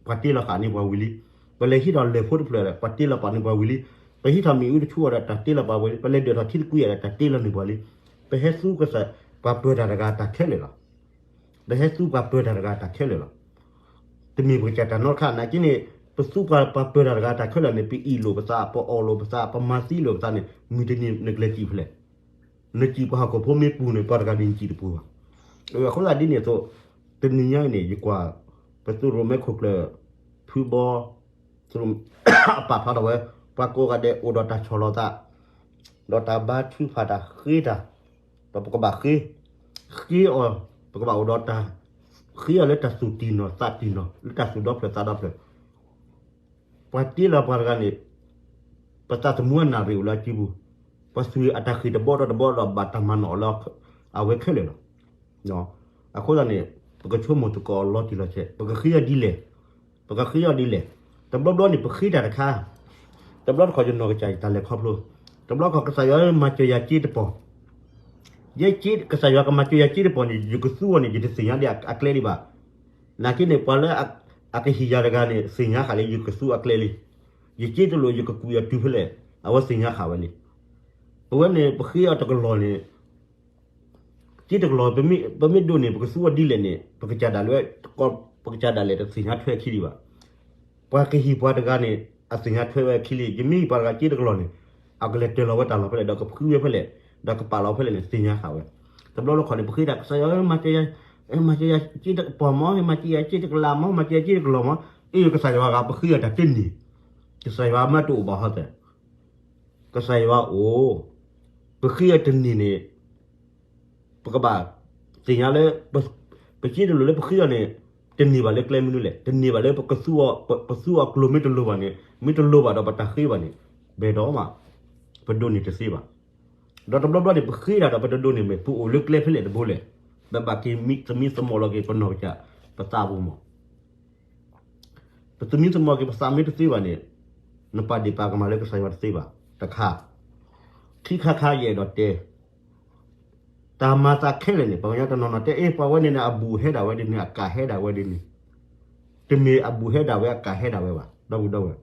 ပှၤတ့လီၤဃာ်န့ၢ်ပှၤဝံၤလံ, ပလဲၤဟံးထီၣ်လၢၢ်ဖိတဖျၢၣ်ဒီး ပှၤတ့လီၤပာ်န့ၢ်ပှၤဝံၤလံ, ပဟံးထီၣ်မ့ၣ်အူတဆူအီၤဒီး တၢ်တ့လီၤပာ်ဝံၤလံ, ပလဲၤဒၢးထီၣ်ထံတကွံာ်ဒီး တၢ်တ့လီၤန့ၢ်ပှၤလံ, ပဟဲသူကစၢ်, ပှၤပၢၤတၢ်တဂၤတၢ်ခဲလၢာ်လီၤ. ပဟဲသူပှၤပၢၤတၢ်တဂၤတၢ်ခဲလၢာ်လီၤ. တမ့ၢ်ပကစၢ်တၢ်နီတခါ နာ်က့န့ၣ်, ပသူပှၤပၢၤတၢ်တဂၤတၢ်ခဲလၢာ်န့ၣ် ပအ့ၣ်လိာ်ပသး ပအီၣ်လိာ်ပသး ပမၤသံလိာ်ပသးန့ၣ် မုၢ်တနံၤနကလဲၤစံၣ်ဖဲလဲၣ်. နစံၣ်ပှၤဟီၣ်ခိၣ်ဖိမ့ၢ်ပူၤန့ၣ် ပှၤတဂၤန့ၣ်နစံၣ်တပူၤဘၣ်. အဃိသတးဒ်န့ၣ်အသိး, တနံၤညါအံၤန့ၣ် ယကွၢ်, ပသုးရိၣ်မဲခိၣ်ကျၢၢ်, ဖုဘီ, သုးရိၣ်, အပာ်ဖျါထီၣ်ဝဲ, ပှၤကိးဂၤဒဲးအိၣ်ဒီးတၢ်ဆီၣ်လီၤသး, ဒီးတၢ်ဘါထုကဖၣ်တၢ်ဃ့တၢ်, ဒီးပကဘၣ်ဃ့, ဃ့အီၤ, ပကဘၣ်အိၣ်ဒီးတၢ်, ဃ့အီၤလၢတၢ်သူၣ်တံၢ်နီၢ်သးတံၢ်နီၢ် လၢတၢ်သူၣ်ဒီဖျၢၣ်သးဒီဖျၢၣ်. ပှၤတ့လီၤပှၤတဂၤန့ၣ်, ပသးသမူအနၣ်ရံၣ်အိၣ်လၢအစုပူၤ, ပှၤသူၣ်အတၢ်ဃ့ၢ်တဘီဒီးတဘီဒီးဘၣ်တၢ်မၤနီၣ်အီၤလၢအဝဲခဲလၢာ်လီၤ. အဃိသတးန့ၣ်, ပကဆိကမိၣ်သကိးအီၤလီၤတံၢ်လီၤဆဲး ပကဃ့အီၤဒ်လဲၣ်, ပကဃ့အီၤဒ်လဲၣ်. တဘျီဘျီန့ၣ် ပဃ့တၢ်တခါ, တဘျီတခီၣ်ယနီၢ်ကစၢ်ယတၢ်လဲၤခီဖျိ, တဘျီတခီၣ်ကစၢ်ယွၤမၤစၢၤယၤစ့တပီၢ် ယဲကစၢ်ယွၤကမၤစၢၤယၤစ့တပီၢ်န့ၣ် ယကသူအီၤန့ၣ် ယတသ့ၣ်ညါဒ်အကျဲဒံးဘၣ်. နာ်က့န့ၣ် ပှၤလၢအကဟ့ၣ်ယၤတဂၤန့ၣ် သ့ၣ်ညါဃာ်လံ ယကသူအကျဲလံ. ယစ့တလိၣ်ယကကွံာ်အီၤတုၤဖဲလဲၣ်, အဝဲသ့ၣ်ညါဃာ်ဝဲလံ. ပဝဲန့ၣ် ပဃ့အီၤတကလီၢ်န့ၣ်, စ့တကလီၢ် ပမ့ၢ်ဒိးန့ၣ် ပကသူအီၤဒ်လဲၣ်န့ၣ် ပကစၢ်ဒၣ်လဲာ်, ပကစၢ်ဒၣ်လဲာ်တသ့ၣ်ညါထွဲအခံဒံးဘၣ်. ပှၤကဟ့ၣ်ပှၤတဂၤန့ၣ် အသ့ၣ်ညါထွဲဝဲအခံလံ. ယမ့ၢ်ဟ့ၣ်ပှၤတဂၤစ့တကလီၢ်န့ၣ် အကလဲၤတၢၤလီၤဝဲတၢ်လီၢ်ဖဲလဲၣ် ဒီးကဖှံဝဲဖဲလဲၣ်, ဒီးကပာ်လီၤဖဲလဲၣ်န့ၣ် သ့ၣ်ညါဃာ်ဝဲ. တဘျီလၢခီၣ်န့ၣ် ပဃ့တၢ် ကစၢ်ယွၤမၤစၢၤယၤ, မၤစၢၤယၤစ့တပီၢ်မး, မၤစၢၤယၤစ့တကလးမး, မၤစၢၤယၤစ့တကလီၢ်မး. အ့ၣ် ကစၢ်ယွၤဂၤ ပဃ့အီၤတၢ်တန့ၢ်, ကစၢ်ယွၤမ့ၢ်တအိၣ်ဘၣ်ဟီသဲး ကစၢ်ယွၤအိၣ်, ပဃ့အီၤတန့ၢ်န့ၣ် ပကဘၣ်သ့ၣ်ညါလၢ ပစ့တလိၣ်လၢပဃ့အီၤန့ၣ် တန့ၢ်ဘၣ်လၢကျဲမနုၤလဲၣ်. တန့ၢ်ဘၣ်လၢ ပသူအီၤကျိၤမ့ၢ်တလိၤဘၣ်န့ၣ်, မ့ၢ်တလိၤဘၣ်ဒီးပတၢ်ဃ့ဘၣ်န့ၣ်, ဘယ်တော့မှ ပဒိးန့ၢ်တသ့ဘၣ်. ဒီးတဘျီဘျီန့ၣ် ပဃ့တၢ်ဒီးပတဒိးန့ၢ်မ့ၢ် ပအိၣ်လၢကျဲဖဲလဲၣ်တဘိလဲၣ်, ပဘၣ်က့ၤသမံသမိးလီၤက့ၤပနီၢ်ကစၢ် ပသးပူၤမး ပသမံသမိးက့ၤပသးမ့ၢ်တသ့ဘၣ်န့ၣ်, နပာ်ဒ့ၣ်ပာ်ကမၣ်လၢကစၢ်ယွၤတသ့ဘၣ်, တခါ. ခံခါခါယအဲၣ်ဒိးတဲ, တၢ်မၤသးခဲလၢာ်န့ၣ် ပှၤကညီတနီၤနီၤတဲ အ့ၣ် ပှၤဝဲန့ၣ်န့ၣ် အဘူၣ်ဟဲဒၣ်ဝဲဒ်န့ၣ် အကၣ်ဟဲဒၣ်ဝဲဒ်န့ၣ်, တမ့ၢ်အဘူၣ်ဟဲဒၣ်ဝဲအကၣ်ဟဲဒၣ်ဝဲဘၣ် ဒီပုၢ်ဒီဝဲၢ်.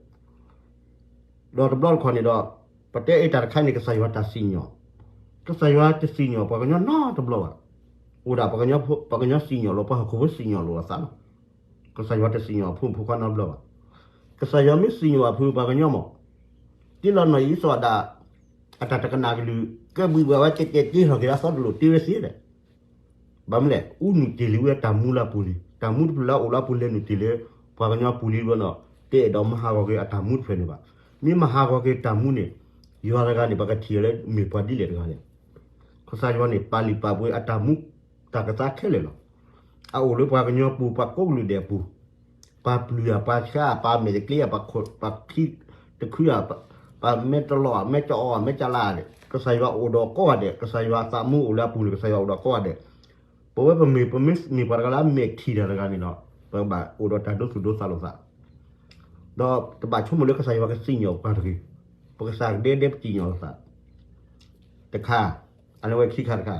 ဒီးတဘျီတခီၣ်န့ၣ်ဒီး ပတဲအ့ၣ်တၢ်တခါန့ၣ် ကစၢ်ယွၤတၢ်စံၣ်ညီၣ်, ကစၢ်ယွၤတစံၣ်ညီၣ်ပှၤကညီနီတဘျီဘၣ်. အိၣ်ဒၣ်ပှၤကညီစံၣ်ညီၣ်လီၤ ပှၤဟီၣ်ခိၣ်ဖိစံၣ်ညီၣ်လီၤအသးလီၤ. ကစၢ်ယွၤတစံၣ်ညီၣ်အဖိမုၣ်ဖိခွါနီတဘျီဘၣ်. ကစၢ်ယွၤမ့ၢ်စံၣ်ညီၣ်အဖုပှၤကညီမး, တ့လီၤနီၢ်အံၤစီၤအၤဒၣ် အတၢ်တကနၣ်ကလုၢ် ကဲဘှံးဘှဲးဝဲကဲကဲတ့ထီၣ်က့ၤအသီတလိၣ်တ့ဝဲသ့ဒီး ဘၣ်မနုၤလဲၣ် အူနုာ်တ့ၢ်လံဝဲအတၢ်မူလၢအပူၤလံ. တၢ်မူတဖျၢၣ်လၢအအိၣ်လၢအပူၤလဲၤနုာ်တ့ၢ်လၢ ပှၤကညီပူၤလံဘျီဒီး တအဲၣ်ဒိးမၤဟးဂီၤက့ၤအတၢ်မူတဖျၢၣ်န့ၣ်ဘၣ်. မ့ၢ်မၤဟးဂီၤက့ၤတၢ်မူန့ၣ် ယွၤတဂၤန့ၣ် ပကထံၣ်အီၤလၢမ့ၢ်ပှၤဒ်လဲၣ်တဂၤလဲၣ်. ကစၢ်ယွၤန့ၣ် ပာ်လုၢ်ပာ်ပှ့ၤအတၢ်မူ တၢ်ကသါခဲလၢာ်လီၤ. အအိၣ်လၢပှၤကညီပူၤ ပှၤကိးကလုာ်ဒဲးအပူၤ, ပှၤပျုၤဧါ ပှၤဆှါဧါ ပှၤမဲာ်တကျ့ဧါ ပှၤခံတခုဧါ, ပှၤမဲာ်တလီၢ်ဧါ မဲာ်ကအီဧါ မဲာ်ကလါဧါ, ကစၢ်ယွၤအိၣ်ဒီးကိးဂၤဒဲး, ကစၢ်ယွၤသးမူအိၣ်လၢအပူၤန့ၣ် ကစၢ်ယွၤအိၣ်ဒီးကိးဂၤဒဲး. ပဝဲပမ့ၢ် ပမ့ၢ်မ့ၢ်ပှၤတဂၤလၢအမဲာ်ထံၣ်တၢ်တဂၤန့ၣ်ဒီး ပကဘၣ်အိၣ်ဒီးတၢ်ဒိသူၣ်ဒိသးလိာ်သး ဒီးတဘၣ်ဆိကမိၣ်လၢကစၢ်ယွၤကစံၣ်ညီၣ်ပှၤတဂ့ၤ, ပကစၢ်ဒဲဒဲပစံၣ်ညီၣ်လိာ်သး တခါ, အန့ၣ်ဝဲခံခါတခါ,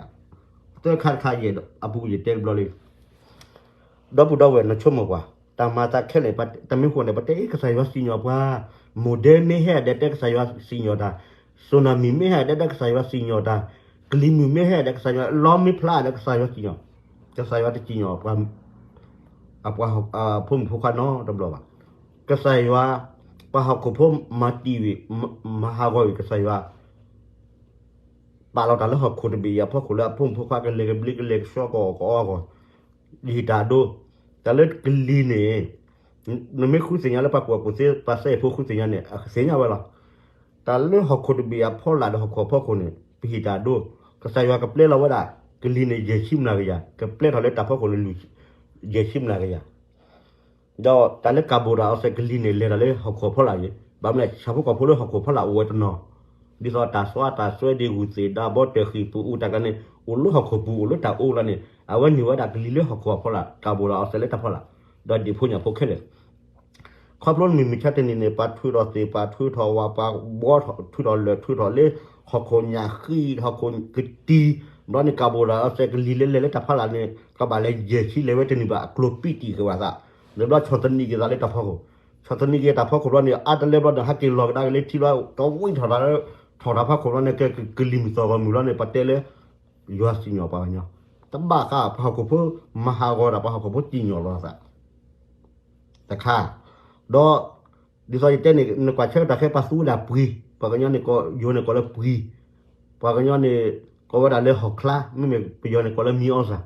သၢခါတခါ ယအဲၣ်ဒိး အပူၤကွံာ်ယတဲတဘျီလံ. ဒီပုၢ်ဒီဝဲၢ် နဆိကမိၣ်ကွၢ်, တၢ်မၤသးခဲလၢာ် တမ့ၢ်ဃိန့ၣ် ပတဲအ့ၣ် ကစၢ်ယွၤစံၣ်ညီၣ်ပှၤ, မိၢ်ဒဲမ့ၢ်ဟဲဒီး တဲကစၢ်ယွၤစံၣ်ညီၣ်တၢ်, စိၢ်နၤမံၤမ့ၢ်ဟဲဒီး တဲကစၢ်ယွၤစံၣ်ညီၣ်တၢ်, ကလံၤမုၢ်မ့ၢ်ဟဲဒီး ကစၢ်ယွၤ, လီမ့ၢ်ဖျါဒီး ကစၢ်ယွၤစံၣ်ညီၣ်, ကစၢ်ယွၤတစံၣ်ညီၣ်ပှၤ အပှၤ အဖိမုၣ်ဖိခွါနီတဘျီဘၣ်. ကစၢ်ယွၤ, ပှၤဟီၣ်ခိၣ်ဖိမၤတံာ်ဝံၤ, မၤဟးဂီၤဝံၤ ကစၢ်ယွၤ, ပာ်လီၤတၢ်လၢဟီၣ်ခိၣ်တဘ့ၣ်အံၤအဖီခိၣ်လၢအဖိမုၣ်ဖိခွါကလဲၤကဘျံးကလဲၤကဆှီကအီၣ်ကအီအဂီၢ်, ယဟ့ၣ်တၢ်ဒိ, တၢ်လၢကလံၤန့ၣ်, နမ့ၢ်ဃုသ့ၣ်ညါလၢပှၤကူၣ်ဘၣ်ကူၣ်သ့ ပှၤစဲအ့ၣ်ဖိဃုသ့ၣ်ညါန့ၣ် အကသ့ၣ်ညါဝဲလီၤ. တၢ်လၢဟီၣ်ခိၣ်တဘ့ၣ်အဖီလာ်ဒီးဟီၣ်ခိၣ်အဖီခိၣ်န့ၣ် ပဟ့ၣ်တၢ်ဒိ, ကစၢ်ယွၤကပျဲလီၤဝဲဒၣ် ကလံၤန့ၣ် ယဲၢ်ဆံမျးကယၤ, ကပျဲထီၣ်လၢတၢ်ဖီခိၣ်န့ၣ် ယဲၢ်ဆံမျးကယၤ ဒီးတၢ်လၢကၣ်ဘိၣ်ဒၣ်အီစဲးကလံၤန့ၣ် လဲၤတၢ်လၢဟီၣ်ခိၣ်အဖီလာ်အံၤ, ဘၣ်မနုၤလဲၣ် ဆၣ်ဖိကီၢ်ဖိလၢဟီၣ်ခိၣ်အဖီလာ်အိၣ်ဝဲတနီၤ, ဒ်သိးတၢ်သွါတၢ်စွဲ ဒ့ဂုၢ်သ့ၣ်ဒါဘီ တၢၢ်ဃံၣ်ပူၤအူတၢ်ကါန့ၣ် အိၣ်လၢဟီၣ်ခိၣ်ပူၤ အိၣ်လၢတၢ်အိၣ်လီၤန့ၣ် အဝဲန့ၢ်ဝဲဒၣ်ကလံၤလၢဟီၣ်ခိၣ်အဖီလာ် ကၣ်ဘိၣ်ဒၣ်အီစဲးလၢတၢ်ဖီလာ်, ဒီးဒံၣ်ဖိညၣ်ဖိခဲလၢာ် ခီဖျိမုၢ်မဆါတနံၤန့ၣ် ပှၤထုးထီၣ်သ့ၣ် ပှၤထုးထီၣ်ဝၣ် ပှၤဘှီထီၣ်ထုးထီၣ်လၢာ် ထုးထီၣ်လၢ ဟီၣ်ခိၣ်ညၣ်ဃံ ဟီၣ်ခိၣ်ကတံၤ, ဘျီန့ၣ် ကၣ်ဘိၣ်ဒၣ်အီစဲးကလံၤလၢလဲၤလၢတၢ်ဖီလာ်န့ၣ် ကဘၣ်လဲၤယဲၢ်ဆံလဲၤဝဲတန့ၢ်ဘၣ် အကျိၤပံးတံၢ်က့ၤဝဲသး, ဒီးဘျီဆီၣ်သနံးက့ၤသးလၢတၢ်ဖီခိၣ်, ဆီၣ်သနံးက့ၤတၢ်ဖီခိၣ်ဘျီန့ၣ် အါတလၢဘျီဒီး ဟဲက့ၤလီၤကဒါက့ၤလၢထံဘျီ ကဝံထီၣ်တၢ်လၢ ထီၣ်တၢ်ဖီခိၣ်ဘျီန့ၣ် ကကလံၤမုၢ်သီၣ်ဂီၢ်မုၢ်လီၤန့ၣ် ပတဲလၢ ယွၤစံၣ်ညီၣ်ပှၤကညီ, တဘၣ်ဃးပှၤဟီၣ်ခိၣ်ဖိ မၤဟးဂီၤဒၣ်ပှၤဟီၣ်ခိၣ်ဖိစံၣ်ညီၣ်လီၤသး တခါ, ဒီး ဒ်သိးယတဲန့ၣ် နကွၢ်ဆၢကတီၢ်ခဲ ပှၤသူဝဲဒၣ်ပှံၤ, ပှၤကညီန့ၣ်ကိး ယိၤန့ၣ်ကိးလၢပှံၤ, ပှၤကညီန့ၣ် ကိးဝဲဒၣ်လၢဟီၣ်ချါ, မ့မ့ၢ်ပယီၤန့ၣ်ကိးလၢမံအီစၢ်,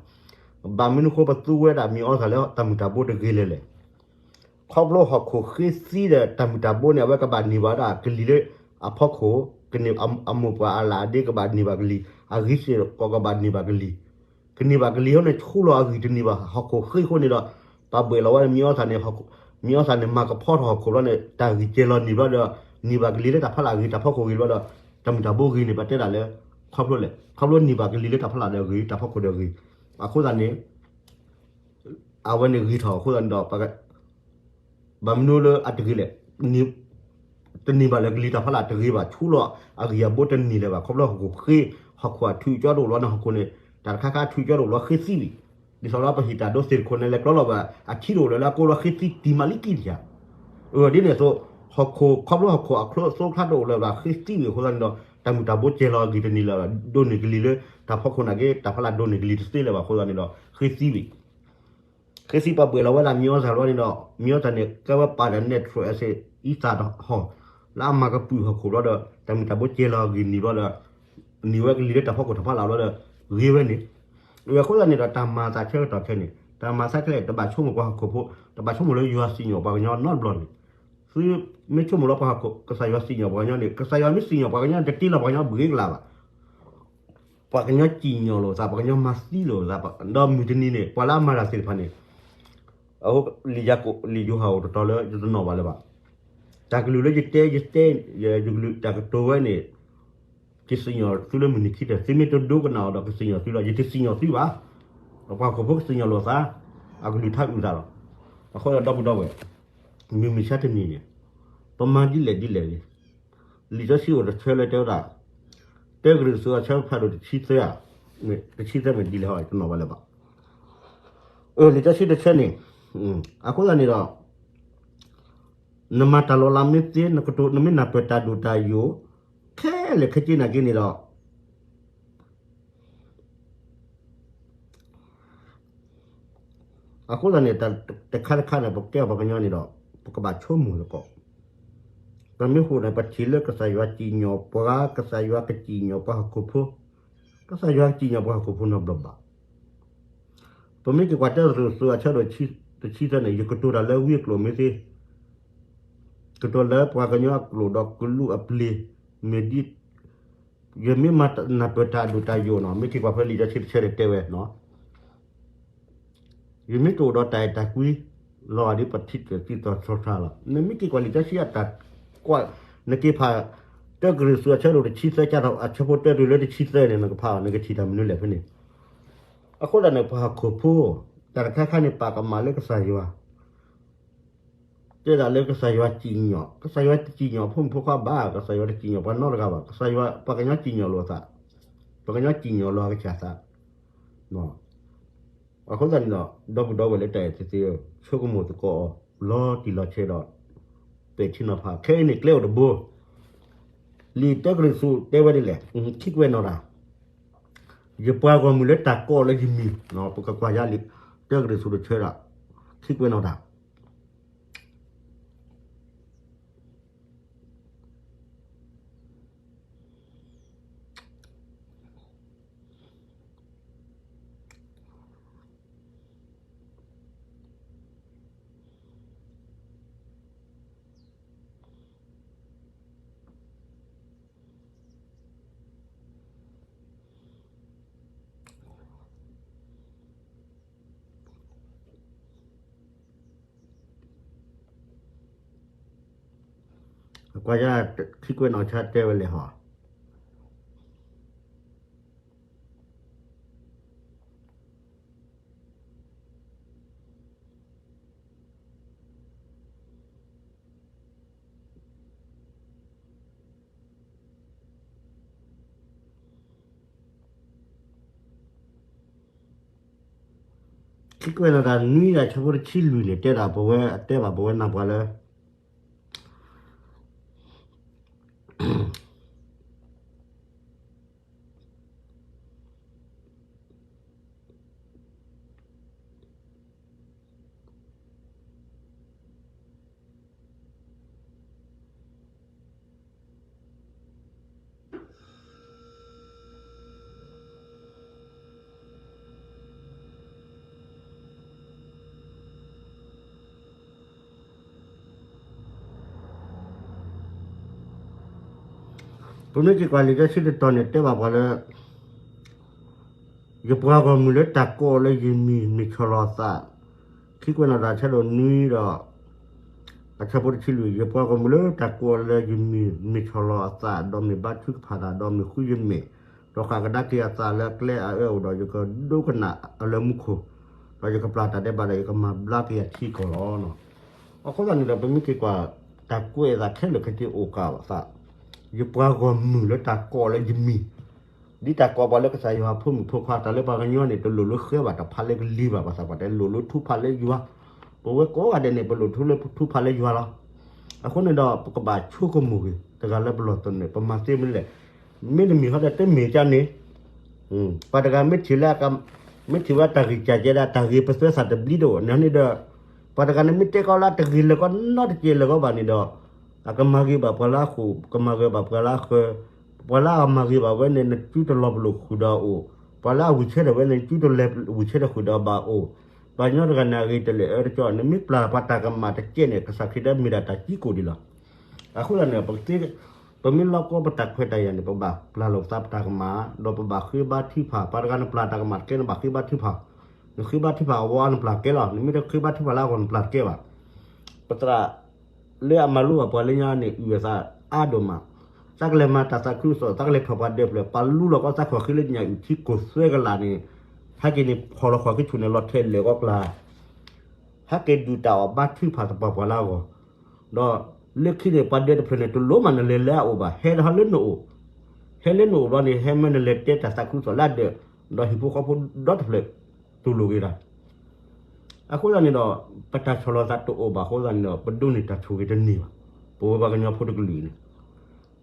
ဘၣ်မနုၤဃိပသူဝဲဒၣ်မံအီစၢ်လၢတၢ်မုၢ်တၢ်ဘိတဂ့ၤလဲၣ်လဲၣ် ခီဖျိဟီၣ်ခိၣ်ဃ့သံဒီးတၢ်မုၢ်တၢ်ဘိန့ၣ် အဝဲကဘၣ်န့ၢ်ဘၣ်ဝဲဒၣ်ကလံၤလၢအဖီခိၣ်, ကန့ၢ် အမိၢ်ပှၢ်အလၣ်အဒ့ ကဘၣ်န့ၢ်ဘၣ်ကလံၤ, အဂံၢ်စ့ၢ်ကီးကဘၣ်န့ၢ်ဘၣ်ကလံၤ, ကန့ၢ်ဘၣ်ကလံၤအဃိန့ၣ် ဆူလီၤအဂံၢ်တန့ၢ်ဘၣ် ဟီၣ်ခိၣ်ဃ့အဃိန့ၣ်ဒီး ပှၤဘှဲၣ်လီၤဝဲမံအီစၢ်န့ၣ်, မံအီစၢ်န့ၣ် မၤကဖီထီၣ်ဟီၣ်ခိၣ်ဘျီန့ၣ် တၢ်ဂံၢ်စ့ၢ်လီၤန့ၢ်ဘျီဒီး န့ၢ်ဘၣ်ကလံၤလၢတၢ်ဖီလာ်အဂ့ၤ တၢ်ဖီခိၣ်ဂ့ၤဘျီဒီး တၢ်မုၢ်တၢ်ဘိဂ့ၤန့ၣ် ပတဲဒၣ်လၢ ခီဖျိလဲၣ်, ခီဖျိန့ၢ်ဘၣ်ကလံၤလၢတၢ်ဖီလာ်ဒီးဂ့ၤ တၢ်ဖီခိၣ်ဒီးဂ့ၤ, အဃိသတးန့ၣ် အဝဲန့ၣ်ဂ့ၤထီၣ်အဃိသတးန့ၣ်ဒီး ဘၣ်မနုၤလၢအတဂ့ၤလဲၣ်, တန့ၢ်ဘၣ်လၢကလံၤတၢ်ဖီလာ်တဂ့ၤဘၣ် ဆူလီၤအဂံၢ်အဘိတန့ၢ်လၢၤဘၣ် ခီဖျိဟီၣ်ခိၣ်ဃ့, ဟီၣ်ခိၣ်အထုးကၠီတအိၣ်လီၤန့ၣ် ဟီၣ်ခိၣ်န့ၣ် တၢ်တခါခါအထုးကၠီတအိၣ်လီၤဃ့သံဝံၤ, ဒ်သိးဒီးပဟ့ၣ်တၢ်ဒိသ့ၣ်တခိၣ်န့ၣ် လဲၤကျီလီၤဘၣ် အထံတအိၣ်လၢၤလၢအကိလီၤဃ့သံတံၢ်မးလံကံၢ်တယၤ, အဒ်န့ၣ်အသိး ဟီၣ်ခိၣ်ခီဖျိဟီၣ်ခိၣ်အချိအသိချါတအိၣ်လၢၤဘၣ် ဃ့သံဝံၤအဃိသတးန့ၣ်ဒီး တၢ်မုၢ်တၢ်ဘိစဲၤလီၤအဂံၢ်တန့ၢ်လၢၤဘၣ် ဒိးန့ၢ်ကလံၤလၢ တၢ်ဖီခိၣ်နာ်က့ တၢ်ဖီလာ်ဒိးန့ၢ်ကလံၤတသ့လၢၤဘၣ်အဃိသတးန့ၣ်ဒီး ဃ့သံဝံၤ ဃ့သံပှၤဘှဲၣ်လီၤဝဲဒၣ်မံအီစၢ်ဘျီန့ၣ်ဒီး မံအီစၢ်န့ၣ် ကဲဝဲပာ်ဒီး natural acid အံသၣ်တဟီၣ် လၢအမၤကပုာ်ဟီၣ်ခိၣ်ဘျီဒီး တၢ်မုၢ်တၢ်ဘိစဲၤလီၤအဂံၢ်န့ၢ်ဘျီဒီး န့ၢ်ဝဲကလံၤလၢတၢ်ဖီခိၣ်တၢ်ဖီလာ်ဘျီဒီး ဂ့ၤဝဲန့ၣ်, အဃိသတးန့ၣ်ဒီး တၢ်မၤသးဆၢကတီၢ်ခဲအံၤန့ၣ် တၢ်မၤသးခဲအံၤ တဘၣ်ဆိကမိၣ်ပှၤဟီၣ်ခိၣ်ဖိ, တဘၣ်ဆိကမိၣ်လၢယွၤစံၣ်ညီၣ်ပှၤကညီနီတဘျီန့ၣ်, သုမ့ၢ်ဆိကမိၣ်လၢပှၤဟီၣ်ခိၣ် ကစၢ်ယွၤစံၣ်ညီၣ်ပှၤကညီန့ၣ် ကစၢ်ယွၤမ့ၢ်စံၣ်ညီၣ်ပှၤကညီန့ၣ် တတ့လီၤပှၤကညီဘှံးကလၤဘၣ် ပှၤကညီစံၣ်ညီၣ်လိာ်သး ပှၤကညီမၤသံလိာ်သး ဒီးမုၢ်တနံၤန့ၣ် ပှၤလၢအမၤတၢ်သ့ၣ်တဖၣ်န့ၣ် အဃိ လံာ်ယၤကိာ် လံာ်ယိၤဟၣ်အိၣ်တတီၤလၢယတနီၣ်ဘၣ်လၢၤဘၣ်. တၢ်ကလုၢ်လၢယတဲ ယတဲ ယကလုၢ်တၢ်ကတိၤဝဲန့ၣ် ယစံၣ်ညီၣ်သုလၢမုၢ်နံၤခံထၢၣ် သုမ့ၢ်တဒိကနၣ်အီၤဒီးကစံၣ်ညီၣ်သုလီၤ. ယတစံၣ်ညီၣ်သုဘၣ်. ပှၤဟီၣ်ခိၣ်ဖိကစံၣ်ညီၣ်လိာ်သး အကလုၢ်ထါအုၣ်သးလီၤ. အဃိဒီးဒီပုၢ်ဒီဝဲၢ် မုၢ်မဆါတနံၤန့ၣ် ပမၤဒ်လဲၣ်ဒ်လဲၣ်ဂ့ၤ လံာ်စီဆှံအိၣ်တဆၢလၢတဲဝဲဒၣ် တၢကရံၣ်သူးအဆၢဖးဒိၣ်တဆံသၢ, တဆံသၢမ့ၢ်ဒ်လဲၣ်ဟီ တနီၣ်ဘၣ်လၢၤဘၣ်. လံာ်စီဆှံတဆၢန့ၣ် အဃိသတးန့ၣ်ဒီး နမၤတၢ်လီၤလးမ့ၢ်သ့ နကတိၤ နမ့ၢ်နၢ်ပၢၢ်တၢ်ဒိၣ်တၢ်ယိာ် ခဲလၢာ်ခဲဆ့နာ်က့န့ၣ်ဒီး အဃိသတးန့ၣ် တၢ်တခါတခါန့ၣ် ပကဲပှၤကညီန့ၣ်ဒီး ပကဘၣ်ဆိကမိၣ်သကိး, ပမ့ၢ်ဃိန့ၣ် ပထံၣ်လၢကစၢ်ယွၤစံၣ်ညီၣ်ပှၤ ကစၢ်ယွၤကစံၣ်ညီၣ်ပှၤဟီၣ်ခိၣ်ဖိ, ကစၢ်ယွၤကစံၣ်ညီၣ်ပှၤဟီၣ်ခိၣ်ဖိနီတဘျီဘၣ်. ပမ့ၢ်က့ၤကွၢ်တၢကရံၣ်သူးအဆၢဒိၣ်တဆံသၢန့ၣ် ယကတိၤတၢ်လၢဝံအကျိာ်မ့ၢ်သ့, ကတိၤလၢပှၤကညီအကျိာ်ဒီးကလူးအပျ့ၤ မ့ၢ်ဒ် ယမ့ၢ်မၤနၢ်ပၢၢ်တၢ်ဒိၣ်တၢ်ယိာ်နီၤ မ့ၢ်က့ၤကွၢ်ဖဲလံာ်စီဆှံတဆၢန့ၣ်တဲဝဲနီၤ ယမ့ၢ်တအိၣ်ဒီးတၢ်အဲၣ်တၢ်ကွံ လီၤဂာ်ဒ်ပထံၣ်သ့ၣ်သီၣ်ထီထါလီၤ. နမ့ၢ်က့ၤကွၢ်လံာ်စီဆှံအတၢ်ကွၢ် နက့ၤဖး တၢကရံၣ်သူးအဆၢဒိၣ်တဆံသၢ ကၢ်ထီၣ်အဆၢဖိတၢတုၤလၢတဆံသၢန့ၣ် နကဖးအီၤ နကထံၣ်တၢ်မနုၤလဲၣ်ဖဲန့ၣ်. အဃိသတးန့ၣ် ပှၤဟီၣ်ခိၣ်ဖိ တၢ်တခါခါန့ၣ် ပာ်ကမၣ်လၢကစၢ်ယွၤ တဲဒၣ်လၢကစၢ်ယွၤစံၣ်ညီၣ်, ကစၢ်ယွၤတစံၣ်ညီၣ်ဖိမုၣ်ဖိခွါဘၣ်, ကစၢ်ယွၤတစံၣ်ညီၣ်ပှၤနီတဂၤဘၣ်, ကစၢ်ယွၤ ပှၤကညီစံၣ်ညီၣ်လိာ်သး, ပှၤကညီစံၣ်ညီၣ်လီၤကစၢ်သး. အဃိသတးန့ၣ်ဒီး ဒီပုၢ်ဒီဝဲၢ်လၢတၢ်အဲၣ်သ့ၣ်သ့ၣ်ဧၢ, ဆိကမိၣ်သကိးအီၤ လီၤတံၢ်လီၤဆဲးဒီး ပဲာ်ထံနီၤဖး, ခဲအံၤန့ၣ်ကျဲအိၣ်တဘိ, လံာ်တၢကရံၣ်သူးတဲဝဲဒ်လဲၣ်, ခံကွဲးနီၣ်တၢ် ယပှၤဂီၢ်မုၢ်လၢတၢ်ကိးလၢယမံၤ, ပကကွၢ်ယၤလံာ် တၢကရံၣ်သူးတဆၢဒီး ခံကွဲးနီၣ်တၢ်. ကွၢ်ယၤ ခံကွဲးနီၣ်ဆါတဲဝဲလဲၣ်ဟီ ခံကွဲးနီၣ်တၢ်နွံတၢ်ဆၢဖိတဆံလွံၢ်န့ၣ် တဲဒၣ်ပဝဲအတဲဘၣ်ပဝဲနၢ်ပှၤလၢ ပမ့ၢ်က့ၤကွၢ်လံာ်စီဆှံတတီၤန့ၣ် တဲဘၣ်ပှၤလၢ ယပှၤဂီၢ်မုၢ်လၢတၢ်ကိးအီၤလၢယမံၤမ့ၢ်ဆီၣ်လီၤအသး, ခံကွဲးနီၣ်တၢ်ဆၢဒိၣ်နွံဒီး အဆၢဖိတဆံလွံၢ်, ယပှၤဂီၢ်မုၢ်လၢတၢ်ကိးအီၤလၢယမံၤမ့ၢ်ဆီၣ်လီၤအသး, ဒီးမ့ၢ်ဘါထုကဖၣ်တၢ်, ဒီးမ့ၢ်ဃုယမဲာ်, ဒီးဃၣ်ကဒါက့ၤအသးလၢအကျဲအအၢအအိၣ်ဒီး ယကဒိကနၣ်အလၢမူခိၣ်, ဒီးယကပျၢ်တၢ်ဒဲးဘးဒီး ယကမၤဘျါက့ၤယထံကီၢ်လီၤ. အဃိသတးန့ၣ်ဒီး ပမ့ၢ်က့ၤကွၢ် တၢ်ကွဲးအသးခဲလၢာ်ခဲဆ့အိၣ်ကးအသး, ယပှၤဂီၢ်မုၢ်လၢတၢ်ကိးအီၤလၢယမံၤ, ဒ်တၢ်ကိးပှၤလၢကစၢ်ယွၤအဖိမုၣ်ဖိခွါ တၢ်လၢပှၤကညီန့ၣ် တလိၣ်လၢဃဲဘၣ်တၢ်ဖးလၢကလံၤဘၣ်, ဘၣ်ဆၣ်ပှၤတဲ လိၣ်လၢထူဖးလၢယွၤ, ပဝဲကိးဂၤဒဲးန့ၣ် ပလိၣ်ထူဖးလၢယွၤလီၤ. အဃိန့ၣ်ဒီး ပကဘၣ်ဆိကမိၣ်ဂ့ၤ တဂၤလၢပလီၢ်သနၢၣ် ပမၤသ့မနုၤလဲၣ်, မ့တမ့ၢ်ဟီဒီးတမ့ၢ်ကန့ၣ် ပှၤတဂၤမ့ၢ်ထံၣ်လၢ မ့ၢ်ထံၣ်ဝဲတၢ်ဂ့ၢ်ကၢ်ကဲဒၣ် တၢ်ဂ့ၢ်ပသွဲသးတဘျံးတအိၣ်န့ၣ်န့ၣ်ဒီး, ပှၤတဂၤန့ၣ်မ့ၢ်တဲကီးလၢတဂ့ၤလၢာ်ကီးနီတကဲးလၢာ်ကီးဘၣ်န့ၣ်ဒီး, အကမၤဂ့ၤဘၣ်ပှၤလၢအဃိာ်, ကမၤဂ့ၤဘၣ်ပှၤလၢအဃၢၤ, ပှၤလၢအမၤဂ့ၤဘၣ်ဝဲန့ၣ် နစုတလီၤပလိာ်ဃုာ်ဒီးအအိၣ်, ပှၤလၢအဝံၣ်ဆၢထၢၣ်ဝဲန့ၣ် နစုတလဲၤဝံၣ်ဆၢထၢၣ်ဃုာ်ဒီးဘၣ်အိၣ်, ပှၤကညီတဂၤန့ၣ်အဂ့ၤတလဲၤအၢတကီး, နမ့ၢ်ပျၢ်ပှၤတၢ်ကမၣ်တကဲးန့ၣ် ကစၢ်ခရံာ်ဒၣ်မ့ၢ်ဒၣ်တၢ်ကံကိၣ်ဒံးလီၤ. အဃိသတးန့ၣ် ပမ့ၢ်လီၢ်ကီပတၢ်ခွဲးတၢ်ယာ်န့ၣ် ပဘၣ်ပျၢ်လိာ်ပသးပတၢ်ကမၣ်, ဒီးပဘၣ်ဃ့ဘါထုကဖၣ်, ပှၤတဂၤနပျၢ်တၢ်ကမၣ်တကဲ နဘၣ်ဃ့ဘါထုကဖၣ်, နဃ့ဘါထုကဖၣ်အဝဲနပျၢ်တကဲလီၤ, နမ့ၢ်တဃ့ဘါထုကဖၣ်လၢအဂီၢ်နပျၢ်တကဲဘၣ်. ပသရၣ်လၢအမၤလိဘၣ်ပှၤလၢညါန့ၣ် အုၣ်အသးအါဒိၣ်မး, သးကလဲၤမၤတၢ်သးခုကစီၣ်, သးကလဲၤထီၣ်ပှၤဒၢးဖျၢၣ်, ပာ်လူလီၤကီသးခီၣ်ဃံလၢညၣ်အုၣ်ထံကိၢ်သွဲကလာ်န့ၣ်, ဟဲက့ၤန့ၣ်ဖီၣ်လီၤခီၣ်က့ၤဆူၣ်န့ၣ် လီၤထဲးလဲၢ်ကီးကျါ ဟဲက့ၤဒုၣ်တၢ်အီၣ်ဘါထုကဖၣ်သပှၢ်ပှၢ်လၢအဂီၢ်, ဒီးလၢခံန့ၣ် ပှၤဒၢးတဖျၢၣ်န့ၣ် တလိၣ်မးနလဲၤလၢအအိၣ်ဘၣ်, ဟဲဟီလၢနအိၣ်, ဟဲလၢနအိၣ်ဘျီန့ၣ် ဟဲမၢနလဲၤတဲတၢ်သးခုကစီၣ်လၢအဒၢး, ဒီးဟံၣ်ဖိဃီဖိဒီတဖျၢၣ်တူၢ်လိာ်က့ၤတၢ်. အဃိသတးန့ၣ်ဒီး ပတၢ်ဆီၣ်လီၤသးတအိၣ်ဘၣ်အဃိသတးန့ၣ်ဒီး ပဒိးန့ၢ်တၢ်ဆိၣ်ဂ့ၤတန့ၢ်ဘၣ်, ပဝဲပှၤကညီဖိတကလုာ်အံၤန့ၣ်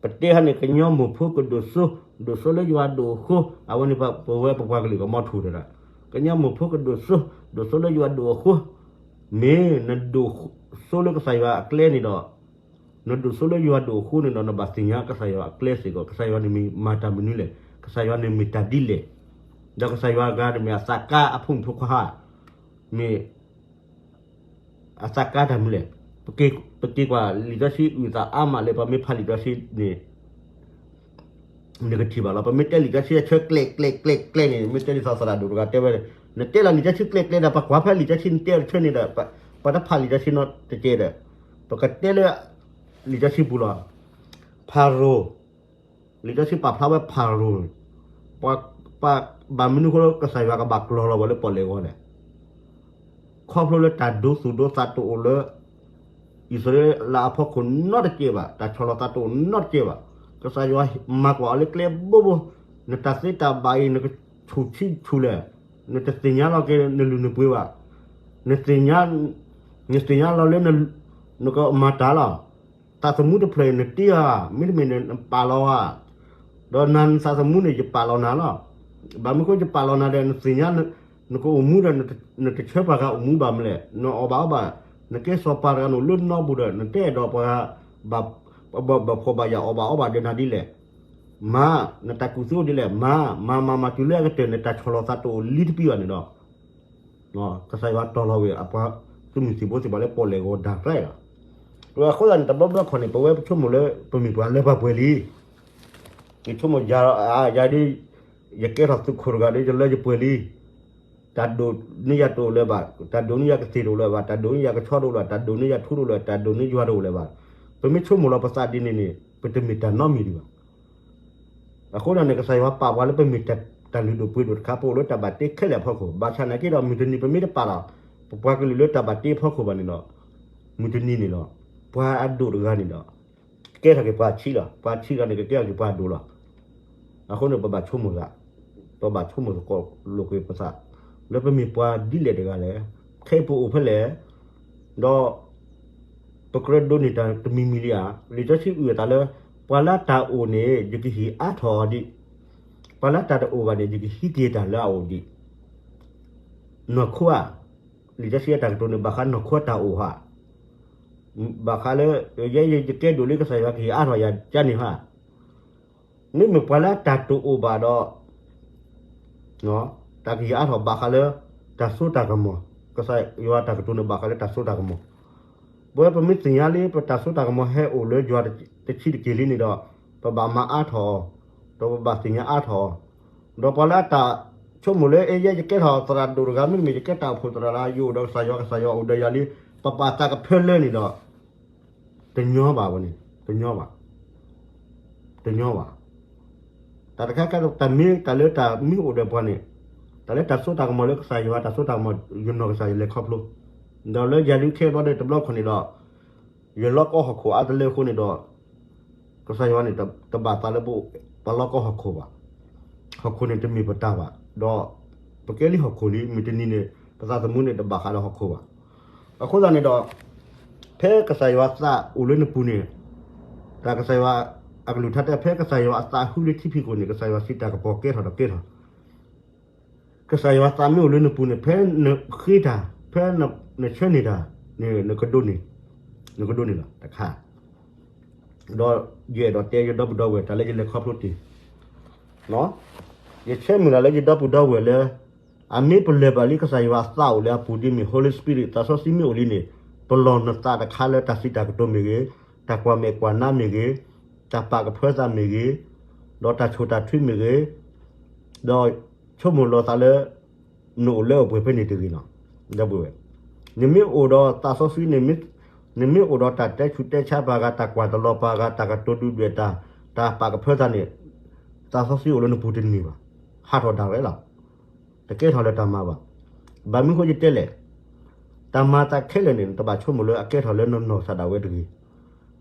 ပတဲဟဲန့ၣ် ကညီမိၢ်ဖိကဒိၣ်စိ, ဒိၣ်စိလၢယွၤဒိၣ်အဃိ, အဝဲန့ၣ်ပဝဲပပှၤကလုာ်ကမီထိၣ်တဒၣ်, ကညီမိၢ်ဖိကဒိၣ်စိ, ဒိၣ်စိလၢယွၤဒိၣ်အဃိ, မ့ၢ်နဒိၣ်စိလၢကစၢ်ယွၤအကျဲန့ၣ်ဒီး, နဒိၣ်စိလၢယွၤဒိၣ်အဃိန့ၣ်ဒီး နဘၣ်သ့ၣ်ညါကစၢ်ယွၤအကျဲစ့ၢ်ကီး, ကစၢ်ယွၤန့ၣ်မ့ၢ်မၤတၢ်မနုၤလဲၣ်, ကစၢ်ယွၤန့ၣ်မ့ၢ်တၢ်ဒ်လဲၣ်, ဒီးကစၢ်ယွၤအဂၤန့ၣ်မ့ၢ်အသးကါအဖိမုၣ်ဖိခွါဧါ, မ့ၢ် အသးကါတၢ်မနုၤလဲၣ်. ပက့ၤကွၢ်လံာ်စီဆှံ အုၣ်သးအါမးလၢ ပမ့ၢ်ဖးလံာ်စီဆှံန့ၣ် နကထံၣ်ဘၣ်လီၤ. ပမ့ၢ်တဲလံာ်စီဆှံအဆၢကျဲကျဲကျဲကျဲန့ၣ် မ့ၢ်တဲဒ်သိးသရၣ်ဒိၣ်တဂၤတဲဝဲ, နတဲလီၤလံာ်စီဆှံကျဲကျဲဒီး ပကွၢ်ဖဲလံာ်စီဆှံ နတဲအဆၢန့ၣ်ဒီး ပတဖးလံာ်စီဆှံနီတကဲးဒီး ပကတဲလၢ လံာ်စီဆှံပူၤလီၤ. ဖၤရိၤ လံာ်စီဆှံပာ်ဖျါဝဲဖၤရိၤန့ၣ်, ပှၤ ပှၤဘၣ်မနုၤအဃိလၢကစၢ်ယွၤကဘၣ်ကျီၤလီၤဝဲလၢပီၣ်လဲၣ်ဂီၤလဲၣ်. ခီဖျိလၢတၢ်ဒိသူၣ်ဒိသးတအိၣ်လၢ အံၣ်စရ့လးအဖီခိၣ်နီတကဲးဘၣ်, တၢ်ဆီၣ်လီၤသးတအိၣ်နီတကဲးဘၣ်. ကစၢ်ယွၤမၤကွၢ်အီၤလၢကျဲဘိဘိ, နတၢ်သ့တၢ်ဘၣ်အံၤ နကဆူၣ်ဆံဆူၣ်လဲၣ်, နတသ့ၣ်ညါလီၤက့ၤနလုၢ်နပှ့ၤဘၣ်, နသ့ၣ်ညါ, နသ့ၣ်ညါလီၤလၢ နကမၤတၢ်လီၤ. သးသမူတဖျၢၣ်အံၤ နတ့ဧါ, မ့တမ့ၢ်နပာ်လီၤဧါ. ဒီးနၤနသးသမူန့ၣ် ယပာ်လီၤနၤလီၤ. ဘၣ်မနုၤဃိယပာ်လီၤနၤဒီး နသ့ၣ်ညါ နကအိၣ်မူဒီး နတဆၢပှၤဂၤအိၣ်မူဘၣ်မနုၤလဲၣ်. နအီၣ်ဘၣ်အီဘၣ်, နကဲစီၤပၤတဂၤန့ၣ် အိၣ်လၢနနီပူၤဒီး နတအဲၣ်ဒိးပှၤဂၤ ဘၣ်ဖှီၣ်ဘၣ်ယာ်အီၣ်ဘၣ်အီဘၣ်ဒီးနၤဒ်လဲၣ်. မၤ, နတၢ်ကူၣ်သ့အိၣ်ဒ်လဲၣ်, မၤ, မၤမၤမၤတုၤလၢအကတၢၢ် နတၢ်ဆီၣ်လီၤသးတအိၣ်လံတပံၤဘၣ်န့ၣ်ဒီး ကစၢ်ယွၤတီၤလီၤဝဲအပှၤသုးမုၢ်သံၣ်ဘိသ့ၣ်တဖၣ်လၢပီၣ်လဲၣ်ဂီၤဒၣ်ရဲၣ်လီၤ. အဃိသတးန့ၣ် တဘျီဘျီခီန့ၣ် ပဝဲပဆိကမိၣ်လၢ ပမ့ၢ်ပှၤလၢပှဲၤလံ. ယဆိကမိၣ်ယၤ, ယၤဒ် ယကဲထီၣ်သုးခိၣ်တဂၤဒီး ယလၢယပှဲၤလံ. တၢ်ဒိးန့ၢ်ယၤတအိၣ်လၢၤဘၣ်, တၢ်ဒိးန့ၢ်ယၤကသ့ၣ်တအိၣ်လၢၤဘၣ်, တၢ်ဒိးန့ၢ်ယၤကဆီတအိၣ်လၢၤ, တၢ်ဒိးန့ၢ်ယၤထူတအိၣ်လၢၤ, တၢ်ဒိးန့ၢ်ယွၤတအိၣ်လၢၤဘၣ်. ပမ့ၢ်ဆိကမိၣ်လီၤပသးဒ်န့ၣ်န့ၣ် ပတမ့ၢ်တၢ်နီတမံၤဒံးဘၣ်. အဃိဒီးန့ၣ် ကစၢ်ယွၤပာ်ပှၤလၢပမ့ၢ်တၢ်လုၢ်ဒိၣ်ပှ့ၤဒိၣ်တခါ ပအိၣ်လၢတၢ်ဘၣ်တ့ခဲလၢာ်အဖီခိၣ်, ဘၣ်ဆၣ်နာ်က့ဒီး မုၢ်တနံၤပမ့ၢ်တပာ်လီၤ ပပှၤကလုာ်လၢတၢ်ဘၣ်တ့အဖီခိၣ်ဘၣ်န့ၣ်ဒီး မုၢ်တနံၤန့ၣ်ဒီး ပှၤအဒိၣ်တဂၤန့ၣ်ဒီး ကကဲထီၣ်က့ၤပှၤဆံးလီၤ. ပှၤဆံးတဂၤန့ၣ် ကကဲထီၣ်က့ၤပှၤအဒိၣ်လီၤ. အဃိန့ၣ် ပဘၣ်ဆိကမိၣ်သး, ပဘၣ်ဆိကမိၣ်သကိးလိာ်က့ၤပသး လၢပမ့ၢ်ပှၤဒ်လဲၣ်တဂၤလဲၣ်, ခဲအံၤပအိၣ်ဖဲလဲၣ်, ဒီး ပကြၢးဒိးန့ၢ်တၢ်တမံၤမံၤလံဧါ. လံာ်စီဆှံအုၣ်အသးလၢ ပှၤလၢတၢ်အိၣ်န့ၣ် ယကဟ့ၣ်အါထီၣ်အီၤဒံး, ပှၤလၢတၢ်တအိၣ်ဘၣ်န့ၣ် ယကဟံးက့ၤတၢ်လၢအအိၣ်ဒံး, နီၢ်ခိဧါ. လံာ်စီဆှံအတၢ်ကတိၤန့ၣ် ဘၣ်ဃးနီၢ်ခိတၢ်အိၣ်ဧါ, ဘၣ်ဃးလၢ ယဲယကဲဒိၣ်လံ ကစၢ်ယွၤကဟ့ၣ်အါထီၣ်ယၤကန့ၣ်ဧါ. မ့မ့ၢ်ပှၤလၢတၢ်တအိၣ်ဘၣ်ဒီး တၢ်ကဟ့ၣ်အါထီၣ်ဘၣ်ဃးလၢ တၢ်စိတၢ်ကမီၤ, ကစၢ်ယွၤတၢ်ကတိၤန့ၣ်ဘၣ်ဃးလၢတၢ်စိတၢ်ကမီၤ. ပဝဲပမ့ၢ်သ့ၣ်ညါလံ ပတၢ်စိတၢ်ကမီၤဟဲအိၣ်လၢယွၤတဆံးတက့ၢ်လံန့ၣ်ဒီး ပဘၣ်မၤအါထီၣ်အီၤ, ဒီးပဘၣ်သ့ၣ်ညါအါထီၣ်အီၤ, ဒီးပှၤလၢအတၢ်ဆိကမိၣ်လၢ အဲ ယဲယကဲထီၣ်သရၣ်ဒိၣ်တဂၤ မ့တမ့ၢ် ယကဲတၢ်အိၣ်ဖှိၣ်သရၣ်လၢ ယအိၣ်ဒီးကစၢ်ယွၤ ကစၢ်ယွၤအိၣ်ဒီးယၤလံ, ပပာ်သးကဖၢလၢန့ၣ်ဒီး တညီဘၣ်ဝဲန့ၣ်, တညီဘၣ်, တညီဘၣ်. တၢ်တခါခါ တၢ်မ့ၢ်တၢ်လၢတၢ်မ့ၢ်အိၣ်ဒီးပှၤန့ၣ်, တၢ်လၢတၢ်စိတၢ်ကမီၤလၢကစၢ်ယွၤ တၢ်စိတၢ်ကမီၤ ယနီၢ်ကစၢ်ယလဲၤခီဖျိ, ဒီးလၢယၤဒုးခဲဘျီဒီးတဘျီခီန့ၣ်ဒီး ယလီၢ်ကီဟီၣ်ခိၣ်အါတလၢအဃိန့ၣ်ဒီး ကစၢ်ယွၤန့ၣ် တဘၣ်သးလၢပလီၢ်ကီဟီၣ်ခိၣ်ဘၣ်. ဟီၣ်ခိၣ်န့ၣ်တမ့ၢ်ပတၢ်ဘၣ်, ဒီးပကဲလံဟီၣ်ခိၣ်လံ မုၢ်တနံၤန့ၣ် ပသးသမူန့ၣ်တဘၣ်ဃးဒီးဟီၣ်ခိၣ်ဘၣ်. အဃိသတးန့ၣ်ဒီး ဖဲကစၢ်ယွၤသးအိၣ်လၢနပူၤန့ၣ်, တၢ်ကစၢ်ယွၤအကလုၢ်ကထါတဲ ဖဲကစၢ်ယွၤအသးဟူလၢထံဖံးခိၣ်န့ၣ် ကစၢ်ယွၤစံးတၢ်ကပီၤကဲထီၣ်ဒီးကဲထီၣ် ကစၢ်ယွၤသးမ့ၢ်အိၣ်လၢနပူၤန့ၣ် ဖဲနဃ့တၢ်, ဖဲနဆၢန့ၢ်တၢ်န့ၣ် နကဒိးန့ၢ်, နကဒိးန့ၢ်လီၤတခါ. ဒီးယအဲၣ်ဒိးတဲယဒီပုၢ်ဒီဝဲၢ်တၢ်လၢယလဲၤခီဖျိတ့ၢ်, ယဆၢမုၢ်လၢ်လၢယဒီပုၢ်ဒီဝဲၢ်လၢ အမ့ၢ်ပလၢၢ်ဘၣ်လံကစၢ်ယွၤအသးအိၣ်လၢအပူၤဒ်မ့ၢ် Holy Spirit သးစီဆှံမ့ၢ်အိၣ်လံန့ၣ်, ပလီၢ်နသးတခါလၢတၢ်စံးတၢ်ကတိၤမ့ၢ်ဂ့ၤ, တၢ်ကွၢ်မဲာ်ကွၢ်နါမ့ၢ်ဂ့ၤ, တၢ်ပာ်ကဖၢသးမ့ၢ်ဂ့ၤ, ဒီးတၢ်ဆိၣ်တၢ်ထုမ့ၢ်ဂ့ၤ, ဒီးဆိကမိၣ်လီၤသးလၢ နအိၣ်လၢအပှဲၤဖဲန့ၣ်တဂ့ၤနီၤ. ဒီပုၢ်ဝဲၢ်, နမ့ၢ်အိၣ်ဒီးသးစီဆှံန့ၣ်, နမ့ၢ်အိၣ်ဒီးတၢ်တဲဆူးတဲဆါပှၤဂၤ, တၢ်ကွၢ်တလီၤပှၤဂၤ, တၢ်ကတိၤဒုၣ်ဒွဲၣ်တၢ်, တၢ်ပာ်ကဖၢသးန့ၣ်, သးစီဆှံအိၣ်လၢနပူၤတန့ၢ်ဘၣ်. ဟးထီၣ်ဒၣ်ဝဲလီၤ. တကဲထီၣ်လၢတၢ်မၤဘၣ်. ဘၣ်မနုၤဃိယတဲလဲၣ်, တၢ်မၤသးခဲလၢာ်န့ၣ် နတဘၣ်ဆိကမိၣ်လၢအကဲထီၣ်လၢနနီၢ်ကစၢ်ဒၣ်ဝဲတဂ့ၤ.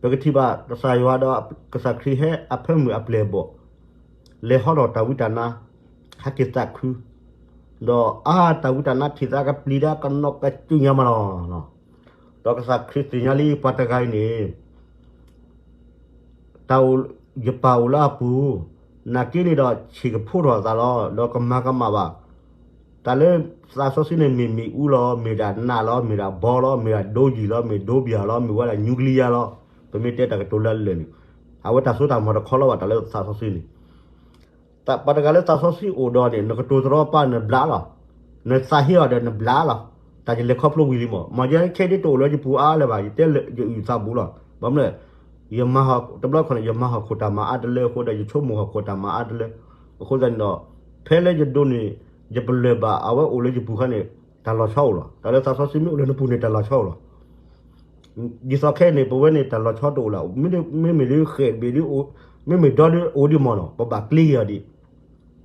ပကထံၣ်ဘၣ်ကစၢ်ယွၤဒီးကစၢ်ခရံာ်ဟဲအဖၢမုၢ်အပျဲၢ်အဘီၣ်, လဲၤဟီထီၣ်တၢ်ဝံတၢ်နါ, ဟဲက့ၤသးခု, ဒီးအါတၢ်ဝံတၢ်နါထံၣ်သးကပျံၤဒၣ်ကနီၢ်ကစၢ်ညါမးလီၤ. ဒီးကစၢ်ခရံာ်သ့ၣ်ညါလံပှၤတဂၤအံၤန့ၣ် တၢ်အိၣ်, ယပၢ်အိၣ်လၢအပူၤ, နာ်က့န့ၣ်ဒီးဆံးကဖိထီၣ်အသးလီၤ, ဒီးကမၤကမၣ်ဘၣ်. တၢ်လၢသးစီဆှံန့ၣ် မ့ၢ်မ့ၣ်အူလီၤ, မ့ၢ်ဒၣ်နးလီၤ, မ့ၢ်ဒၣ်ဘီလီၤ, မ့ၢ်ဒၣ်ဒိယံာ်လီၤ, မ့ၢ်ဒိဘံၣ်လီၤ, မ့ၢ်ဝဲဒၣ် nuclear လီၤ. ပမ့ၢ်တဲတၢ်ကတိၤလၢအလၢာ်န့ၣ်, အဝဲတၢ်စိတၢ်ကမီၤတခီလီၤဘၣ် တၢ်လၢသးစီဆှံန့ၣ် ပှၤတဂၤလၢသးစီဆှံအိၣ်ဒီးန့ၣ် နကတိၤတရီတပါနဘျါလီၤ. နသးဟ့အီၤဒီးနဘျါလီၤ. တၢ်ယလဲၤခီဖျိဝံၤလံမး, မ်ယဲခဲဒ်တအိၣ်လၢယပူၤအါလၢၤဘၣ်, ယတဲလၢယအုၣ်သးဘူးလီၤ. ဘၣ်မနုၤလဲၣ်, ယမၤဟီၣ်, တဘျီခီန့ၣ် ယမၤဟီၣ်ခိၣ်တၢ်မၤအါတလၢအဃိဒီး ယဆိကမိၣ်ဟီၣ်ခိၣ်တၢ်မၤအါတလၢ. အဃိသတးန့ၣ်ဒီး ဖဲလၢယဒိးန့ၢ် ယပလၢၢ်ဘၣ် အဝဲအိၣ်လၢယပူၤခါန့ၣ် တၢ်လီၤဆီအိၣ်လီၤ. တၢ်လၢသးစီဆှံမ့ၢ်အိၣ်လၢနပူၤန့ၣ် တၢ်လီၤဆီအိၣ်လီၤ. ဒ်သိးခဲအံၤန့ၣ် ပဝဲန့ၣ် တၢ်လီၤဆီတအိၣ်လၢၤ, မ့မ့ၢ်ဒ်ဃဲၣ်ဘ့ၣ်ဒ်, မ့မ့ၢ်ဒီဒ်အိၣ်ဒံးမးနီၤ ပဘၣ်ကျ့က့ၤအီၤဒံး.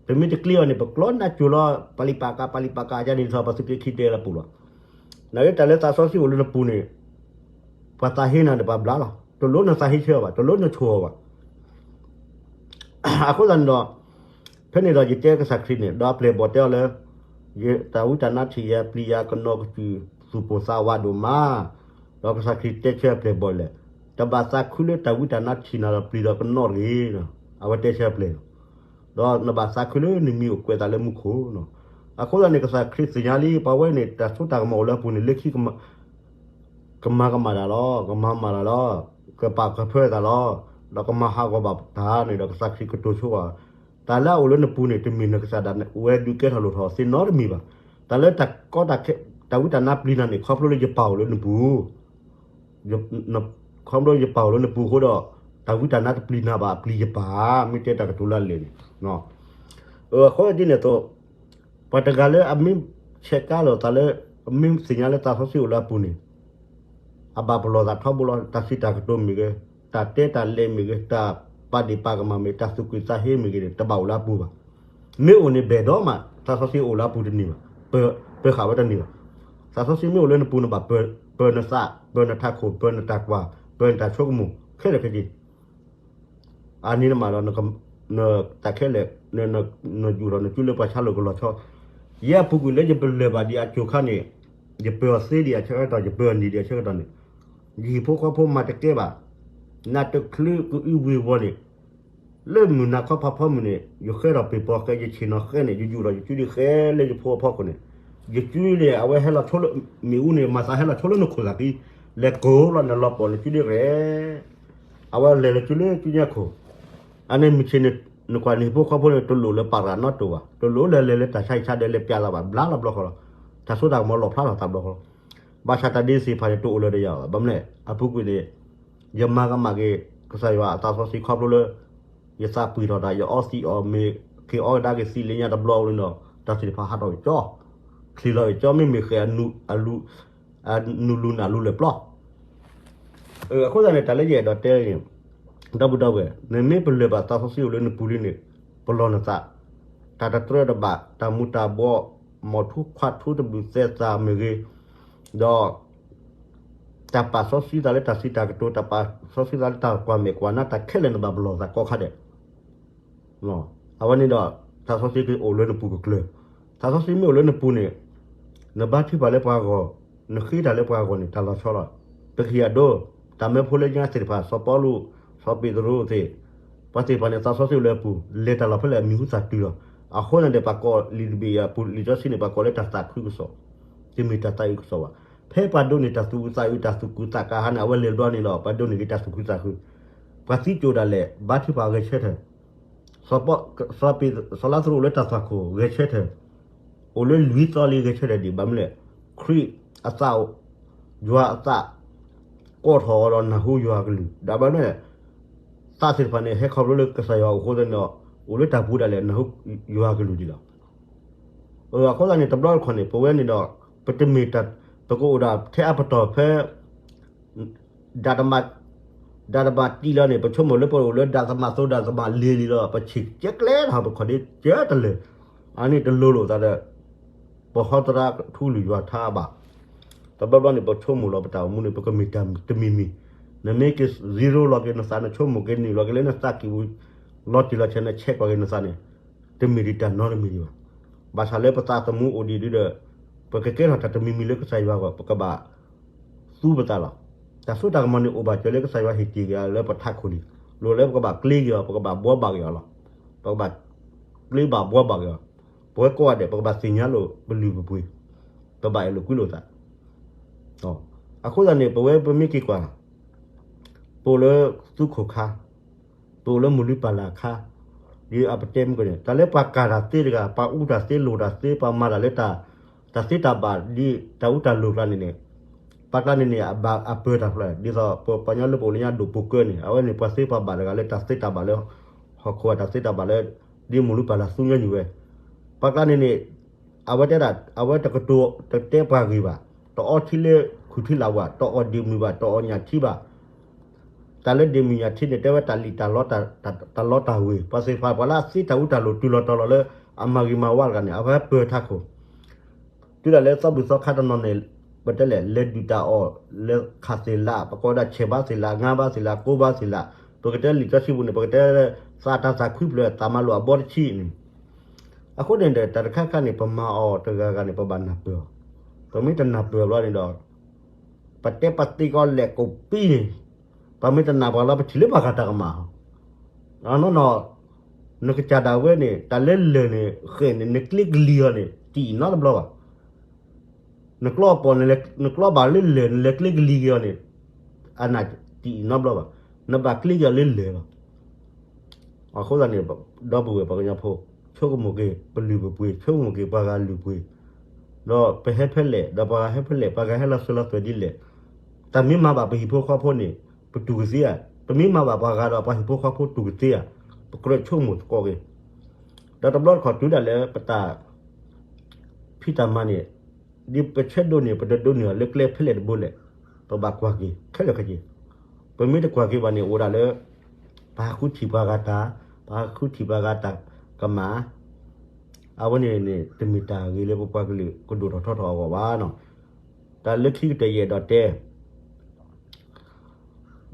ပမ့ၢ်တကျ့အီၤန့ၣ် ပကျီနးစိၤလီၤ ပလံးပာ်ကၤ ပလံးပာ်ကၤ ယၤန့ၣ်ဒ်သိး ပသုးက့ခံတဲလၢပူၤလီၤ. နာ်က့တၢ်လၢသးစီဆှံအိၣ်လၢနပူၤန့ၣ် ပှၤသးဟ့နၤန့ၣ် ပှၤဘျါလီၤ. တလိၣ်နသးဟ့ဆၢအီၤဘၣ်, တလိၣ်နဆိၣ်အီၤဘၣ်. အဃိသတးန့ၣ်ဒီး ဖဲန့ၣ်ဒီးယတဲကစၢ်ခရံာ်န့ၣ် ဒီးအပျဲၢ်အဘီၣ်တဲအီၤလၢ ယတၢ်ဝံတၢ်နါထံၣ်ယၤ ပျံၤယၤကနီၢ်ကစၢ် သူၣ်ပိၢ်သးဝးဒိၣ်မး, ဒီးကစၢ်ခရံာ်တဲဆၢအပျဲၢ်အဘီၣ်လဲၣ်, တဘၣ်သးခုလၢတၢ်ဝံတၢ်နါထံၣ်နၤဒီးပျံၤဒီးကနီၢ်တဂ့ၤ, အဝဲတဲဆၢအပျဲၢ်လီၤ. ဒီးနဘၣ်သးခုလၢနမံၤအိၣ်ကွဲးသးလၢမူခိၣ်နီၤ. အဃိသတးန့ၣ် ကစၢ်ခရံာ်သ့ၣ်ညါလံ ပှၤဝဲန့ၣ် တၢ်စိတၢ်ကမီၤအိၣ်လၢအပူၤန့ၣ် လၢခံ ကမၤကမၣ်တၢ်လီၤ, ကမၤမၤတၢ်လီၤ, ကပာ်ကဖၢတၢ်လီၤ, ဒီးကမၤဟးဂီၤဘၣ်တၢ်န့ၣ်ဒီး ကစၢ်ခရံာ်ကတိၤဆိဘၣ်, တၢ်လၢအအိၣ်လၢနပူၤန့ၣ် တမ့ၢ်နကစၢ်ဒၣ်ဝဲဒုးကဲထီၣ်လိၣ်ထီၣ်သ့နီတမံၤဘၣ်. တၢ်လၢတၢ်ကီတၢ်ခဲ တၢ်ဝံတၢ်နါပျံၤနၤန့ၣ် ခီဖျိလၢယပၢ်အိၣ်လၢနပူၤ, ခီဖျိယပၢ်အိၣ်လၢနပူၤအဃိဒီး တၢ်ဝံတၢ်နါတပျံၤနၤဘၣ် ပျံၤယပၢ်, မ့ၢ်တဲတၢ်ကတိၤလၢအလၢာ်န့ၣ် အဃိဒ်န့ၣ်အသိး ပှၤတဂၤလၢအမ့ၢ်ဆဲးကါလိာ်သးလၢ အမ့ၢ်သ့ၣ်ညါလၢသးစီဆှံအိၣ်လၢအပူၤန့ၣ် အဘၣ်ပလီၢ်သးထီဘိလီၤ. တၢ်စံးတၢ်ကတိၤမ့ၢ်ဂ့ၤ, တၢ်တဲတၢ်လဲၤမ့ၢ်ဂ့ၤ, တၢ်ပာ်ဒ့ၣ်ပာ်ကမၣ်မ့ၢ်, တၢ်သူၣ်ကွံာ်သးဟ့မ့ၢ်ဂ့ၤန့ၣ် တဘၣ်အိၣ်လၢအပူၤဘၣ်. မ့ၢ်အိၣ်န့ၣ်ဘၣ်ဒိးမး သးစီဆှံအိၣ်လၢအပူၤတန့ၢ်ဘၣ်, ပၢဃာ်ဝဲတန့ၢ်ဘၣ်. သးစီဆှံမ့ၢ်အိၣ်လၢနပူၤန့ၣ် ဘၣ်ပၢနသး, ပၢနထးခိၣ်, ပၢနတၢ်ကွၢ်, ပၢနတၢ်ဆိကမိၣ်ခဲလၢာ်ခဲဆ့ အန့ၣ်နမၤဒီး တၢ်ခဲလၢာ်, နယူာ်ထီၣ်နစုလၢပှၤဆါလိာ်ကလီၤဆီ. ယဲအပူၤကွံာ်လၢယပလၢၢ်ဘၣ်ဒံးအစိၤခါန့ၣ်, ယပၢၤအီၤသ့ဒံးအဆၢကတီၢ်, ယပၢၤအီၤနံၤဒံးအဆၢကတီၢ်န့ၣ်, ယဟံၣ်ဖိဃီဖိမၤတကဲဘၣ်, နးတချုးကအုဝ့ၤဝီၤန့ၣ်, လၢမုၢ်နၤခီဖးဖီမုၢ်န့ၣ် ယဃဲထီၣ်ပ့ၤပီၤဃဲ ယဆ့ၣ်နီၤဃဲန့ၣ် ယယူာ်ထီၣ်ယစုဒံးဃဲလၢယဖိအဖီခိၣ်န့ၣ်, ယစုန့ၣ် အဝဲဟဲလီၤဆိလၢမ့ၣ်အူန့ၣ် မၤသးဟဲလီၤဆိလၢနခိၣ်သးဃံ, လဲၤကိးလီၤနလီၤပီၢ်နစုဒံးရဲ အဝဲလဲၤလၢစုလၢစုညါခိၣ်, အန့ၣ်မုၢ်ဆ့ၣ်န့ၣ် နကွၢ်နဟံၣ်ဖိဃီဖိန့ၣ် တလိၣ်လၢပာ်ရၤနီတအိၣ်ဘၣ်, တလိၣ်လၢလဲၤလၢတၢ်ဆါဟံၣ်ဆါဒဲးလဲၤပျးလီၤဘၣ် ဘျါလီၤဘျီဃီလီၤ. တၢ်စိတၢ်ကမီၤလီၣ်ဖျါထီၣ်သးဘျီဃီလီၤ. ဘၣ်ဆၣ်တၢ်ဒ်သ့ၣ်တဖၣ်န့ၣ် တအိၣ်လၢၤဒီးယၤဘၣ်. ဘၣ်မနုၤလဲၣ် အပူၤကွံာ်န့ၣ် ယမၤကမၣ်က့ၤ ကစၢ်ယွၤအသးစီဆှံခီဖျိလၢ ယသးပှံၢ်ထီၣ်တၢ် ယအီသံးအီၣ်မ့ၤ က့ၤအီကဒါက့ၤသံးလၢညါတဘျီဝံၤန့ၣ်ဒီး တၢ်သ့ၣ်တဖၣ်ဟးထီၣ်က့ၤကၠီ, ချံးလီၤက့ၤကၠီ မ့မ့ၢ်ဃဲၤ အနုာ်လူၤနၢ်လူၤလၢာ်ပျီ အဃိသတးန့ၣ် တၢ်လၢယအဲၣ်ဒိးတဲန့ၣ် ဒီပုၢ်ဒီဝဲၢ် နမ့ၢ်ပလၢၢ်ဘၣ်သးစီဆှံအိၣ်လၢနပူၤလံန့ၣ် ပလီၢ်နသး, တၢ်တတြၢတဘၣ် တၢ်မူၤတၢ်ဘှီး မီၢ်ထူခွါထူတဘျုးသဲသးမ့ၢ်ဂ့ၤ, ဒီး တၢ်ပာ်စီဆှံသးလၢတၢ်စံးတၢ်ကတိၤ တၢ်ပာ်စီဆှံသးလၢတၢ်ကွၢ်မဲာ်ကွၢ်နါ တၢ်ခဲလၢာ်နဘၣ်ပလီၢ်သးကိးခါဒဲး အဝဲန့ၣ်ဒီး သးစီဆှံကအိၣ်လၢနပူၤကကျၢၤ, သးစီဆှံမ့ၢ်အိၣ်လၢနပူၤန့ၣ် နဘါထုကဖၣ်လၢပှၤဂီၢ်, နဃ့တၢ်လၢပှၤဂီၢ်န့ၣ် တၢ်လီၤဆီလီၤ. ပကဟ့ၣ်အဒိ, တၢ်မၢဖိလၢညါသ့ၣ်တဖၣ် စီၤပီလူး, စီၤပ့းတရူးသ့ၣ်, ပှၤသ့ၣ်တဖၣ်န့ၣ် သးစီဆှံအိၣ်လၢအပူၤ, လဲၤတၢ်လီၢ်ဖဲလဲၣ် အမံၤဟူသၣ်တုၤလီၤ. အဃိသတးန့ၣ် ပှၤကိးလံာ်တဘ့ၣ်အံၤအပူၤ လံာ်စီဆှံန့ၣ် ပှၤကိးလၢတၢ်သးခုကစီၣ်, တမ့ၢ်တၢ်သးအုးကစီၣ်ဘၣ်. ဖဲပှၤဒိးန့ၢ်တၢ်သူၣ်အုးသးအုး တၢ်သူၣ်ခုသးကါဟါန့ၣ် အဝဲလဲၤတဘျီန့ၣ်ဒီး ပှၤဒိးန့ၢ်က့ၤတၢ်သူၣ်ခုသးခု, ပှၤသံကၠိၣ်ဒၣ်လဲာ် ဘါထုကဖၣ်ဂဲၤဆၢထၢၣ် စီၤပီ, စီၤပ့း, စီၤလါသရူးအိၣ်လၢတၢ်သွၣ်ခိၣ် ဂဲၤဆၢထၢၣ်, အိၣ်လၢလွံၢ်သီလံ ဂဲၤဆၢထၢၣ်ဒံး ဘၣ်မနုၤလဲၣ်, ခရံာ်အသး, ယွၤအသး, ကိးထီၣ်အီၤဒီးနၢ်ဟူယွၤအကလုၢ် ဒီးဘၣ်မနုၤလဲၣ်, သးသ့ၣ်တဖၣ်န့ၣ် ဟဲခီဖျိလၢကစၢ်ယွၤအအိၣ်အဃိသတးန့ၣ်ဒီး အိၣ်လၢတၢ်ပူၤဒၣ်လဲာ် နၢ်ဟူယွၤအကလုၢ်ဒံးလီၤ. အဃိသတးန့ၣ် တဘျီတခီၣ်န့ၣ် ပဝဲန့ၣ်ဒီး ပတမ့ၢ်တၢ်, ပကအိၣ်ဒၣ်ထဲအပတီၢ်ဖဲ ဒၣ်တမး, ဒၣ်တမးတံၢ်လီၤန့ၣ် ပဆိကမိၣ်လၢပအိၣ်လၢဒၣ်သမၣ်သိဒၣ်သမၣ်လ့ၤလံလီၤ ပဆံးကဲကျဲတၢ် ပခီၣ်ဒ့ကဲတလၢာ်, အန့ၣ်တလိၤလိာ်သးဒီး ပဟီသရၣ်ထူလုၢ်ယွၤထါအဘၣ်, တဘျီဘျီန့ၣ် ပဆိကမိၣ်လီၤပတၢ်အိၣ်မူန့ၣ် ပကမ့ၢ်တၢ်တမံၤမံၤ, နမ့ၢ်က့ၤ zero လီၤက့ၤနသး နဆိကမိၣ်က့ၤနုာ်လီၤက့ၤလၢနသးကံၢ်ပူၤ, လီၤတံၢ်လီၤဆဲးနဆဲးကွၢ်က့ၤနသးန့ၣ် တမ့ၢ်ဒံးတၢ်နီတမံၤဒံးဘၣ်. ဘၣ်ဆၣ်လၢပသးသမူအိၣ်ဒံးဒုဒီး ပကကဲထီၣ်တၢ်တမံၤမံၤလၢကစၢ်ယွၤအဂီၢ် ပကဘၣ် သူပသးလီၤ. တၢ်စိတၢ်ကမီၤန့ၣ်အိၣ်ဘၣ်စၢၤလၢကစၢ်ယွၤဟ့ၣ်တ့ၢ်က့ၤအီၤလၢပထးခိၣ်လံ, လိၣ်လၢပကဘၣ်ကျ့က့ၤအီၤ ပကဘၣ်ဘှီဘၣ်က့ၤအီၤလီၤ. ပကဘၣ်ကျ့ဘၣ်ဘှီဘၣ်က့ၤအီၤ, ပဝဲကိးဂၤဒဲး ပကဘၣ်သ့ၣ်ညါလိာ်ပလုၢ်ပပှ့ၤ, ပဘၣ်အဲၣ်လိာ်ကွံလိာ်သး အဃိသတးန့ၣ် ပဝဲပမ့ၢ်က့ၤကွၢ် ပအိၣ်လၢသူခိၣ်ခါ, ပအိၣ်လၢမုၢ်လုၢ်ပၢ်လၢ်အခါ, ဒ်အပတဲမုၢ်ကန့ၣ် တၢ်လၢပှၤကၢ်တၢ်သ့တဂၤ, ပှၤအူတၢ်သ့လိာ်တၢ်သ့, ပှၤမၤတၢ်လၢ တၢ်သ့တၢ်ဘၣ်ဒ်တၢ်အူတၢ်လိၤကျါန့ၣ်န့ၣ်, ပှၤကျါန့ၣ်န့ၣ် အပၢၤတၢ်ဖျါ ဒ်သိးပပှၤကညီလၢပအိၣ်လၢညါဒိၣ်ပူၤကၢန့ၣ် အဝဲန့ၣ်ပှၤသ့ပှၤဘၣ်တဂၤလၢတၢ်သ့တၢ်ဘၣ်လၢ ဟီၣ်ခိၣ်အတၢ်သ့တၢ်ဘၣ်လၢ ဒ်မုၢ်လုၢ်ပၢ်လၢ်သူညီနုၢ်ဝဲ, ပှၤကျါန့ၣ်န့ၣ် အဝဲတဲဒၣ် အဝဲတကတိၤတတဲပှၤဂ့ၢ်ဘၣ်, တအီထံလၢခုၣ်ထံလၢ်ဝၣ်, တအီၣ်ဒ့ၣ်မုၢ်ဘၣ်, တအီၣ်ညၣ်ထံဘၣ် တၢ်လၢဒ့ၣ်မုၢ်ညၣ်ထံန့ၣ် တဲဝဲတၢ်လံၣ်တၢ်လီ, တၢ်လီတၢ်ဝ့ၤ, ပှၤသ့ၣ်တဖၣ်ပှၤလၢအသ့တၢ်အူတၢ်လိၤတုၤလီၤတီၤလီၤလၢ အမၤဂ့ၤမၤဝါတဂၤန့ၣ် အဝဲပၢၤထးခိၣ်, တုၤဒၣ်လၢသီဘူၣ်သီခါတနီၤန့ၣ် ပတဲလဲၣ် လဲၤဒုၣ်တၢ်အီၣ်, လဲၤခးသ့ၣ်လး, ပကိးဒၣ်ဆဲးဘါသ့ၣ်လး, ငါးဘါသ့ၣ်လး, ကိးဘါသ့ၣ်လး, ပကတဲလံာ်စီဆှံပူၤန့ၣ် ပကတဲ သးတၢ်သးခုဖျၢၣ် သးမၤလိာ်အဘီတဆံန့ၣ် အဃိန့ၣ်ဒီး တၢ်တခါခါန့ၣ် ပမၤအီၤတဂၤဂၤန့ၣ် ပဘၣ်နၢ်ပၢၢ်အီၤ, ပမ့ၢ်တနၢ်ပၢၢ်ဘျီန့ၣ်ဒီး ပတဲပသ့ကီးလဲၣ်ကိးပံန့ၣ်, ပမ့ၢ်တနၢ်ပၢၢ်လီၤ ပထံၣ်လၢပှၤဂၤတၢ်ကမၣ်, အနီၢ်နီၢ် နကစၢ်ဒၣ်ဝဲန့ၣ် တၢ်လၢလၢၢ်န့ၣ် ဃဲၣ်န့ၣ် နကျ့ကလံၤအီၤန့ၣ် တံၢ်နီတဘျီဘၣ်. နကျီပီၢ်န့ၣ် နကျီဘၣ်လၢလၢၢ်န့ၣ် လဲၤကျ့ကလံၤက့ၤအီၤန့ၣ် အနၢ်တံၢ်နီတဘျီဘၣ်. နဘၣ်ကျ့က့ၤအီၤလၢလၢၢ်လီၤ. အဃိသတးန့ၣ် ဒီပုၢ်ဝဲၢ်ပှၤကညီဖိ ဆိကမိၣ်က့ၤပလုၢ်ပပှ့ၤ, ဆိကမိၣ်က့ၤပှၤဂၤလုၢ်ပှ့ၤ, ဒီးပဟဲဖဲလဲၣ်, ဒီးပှၤဂၤဟဲဖဲလဲၣ်, ပှၤဂၤဟဲလီၤစၢၤလီၤသွဲၣ်ဒ်လဲၣ်, တၢ်မ့ၢ်မၤဘၣ်ပဟံၣ်ဖိဃီဖိန့ၣ် ပတူၢ်ကသ့ဧါ, ပမ့ၢ်မၤဘၣ်ပှၤဂၤဒီးပှၤဟံၣ်ဖိဃီဖိတူၢ်ကသ့ဧါ, ပကြၢးဆိကမိၣ်သကိးက့ၤ. ဒီးတဘျီတခီၣ်တုၤဒၣ်လၢပတၢ်ဖံးတၢ်မၤန့ၣ် ဒ်ပဆၢဒိးန့ၣ် ပတဒိးန့ၢ်အီၤလၢကျဲဖဲလဲၣ်တဘိလဲၣ်. ပဘၣ်ကွၢ်က့ၤခဲလၢာ်ခဲဆ့, ပမ့ၢ်တကွၢ်က့ၤဘၣ်န့ၣ် အိၣ်ဒၣ်လၢ ပဟးဃုထံၣ်ပှၤဂၤတၢ်, ပဟးဃုထံၣ်ပှၤဂၤတၢ်ကမၣ်, အဝဲန့ၣ်န့ၣ် တမ့ၢ်တၢ်ဂ့ၤလၢပပှၤကလုာ်ကဒိၣ်ထီၣ်ထီထီၣ်အဂီၢ်ဘၣ်နီၤ. တၢ်လၢခံကတၢၢ်ယအဲၣ်ဒိးတဲ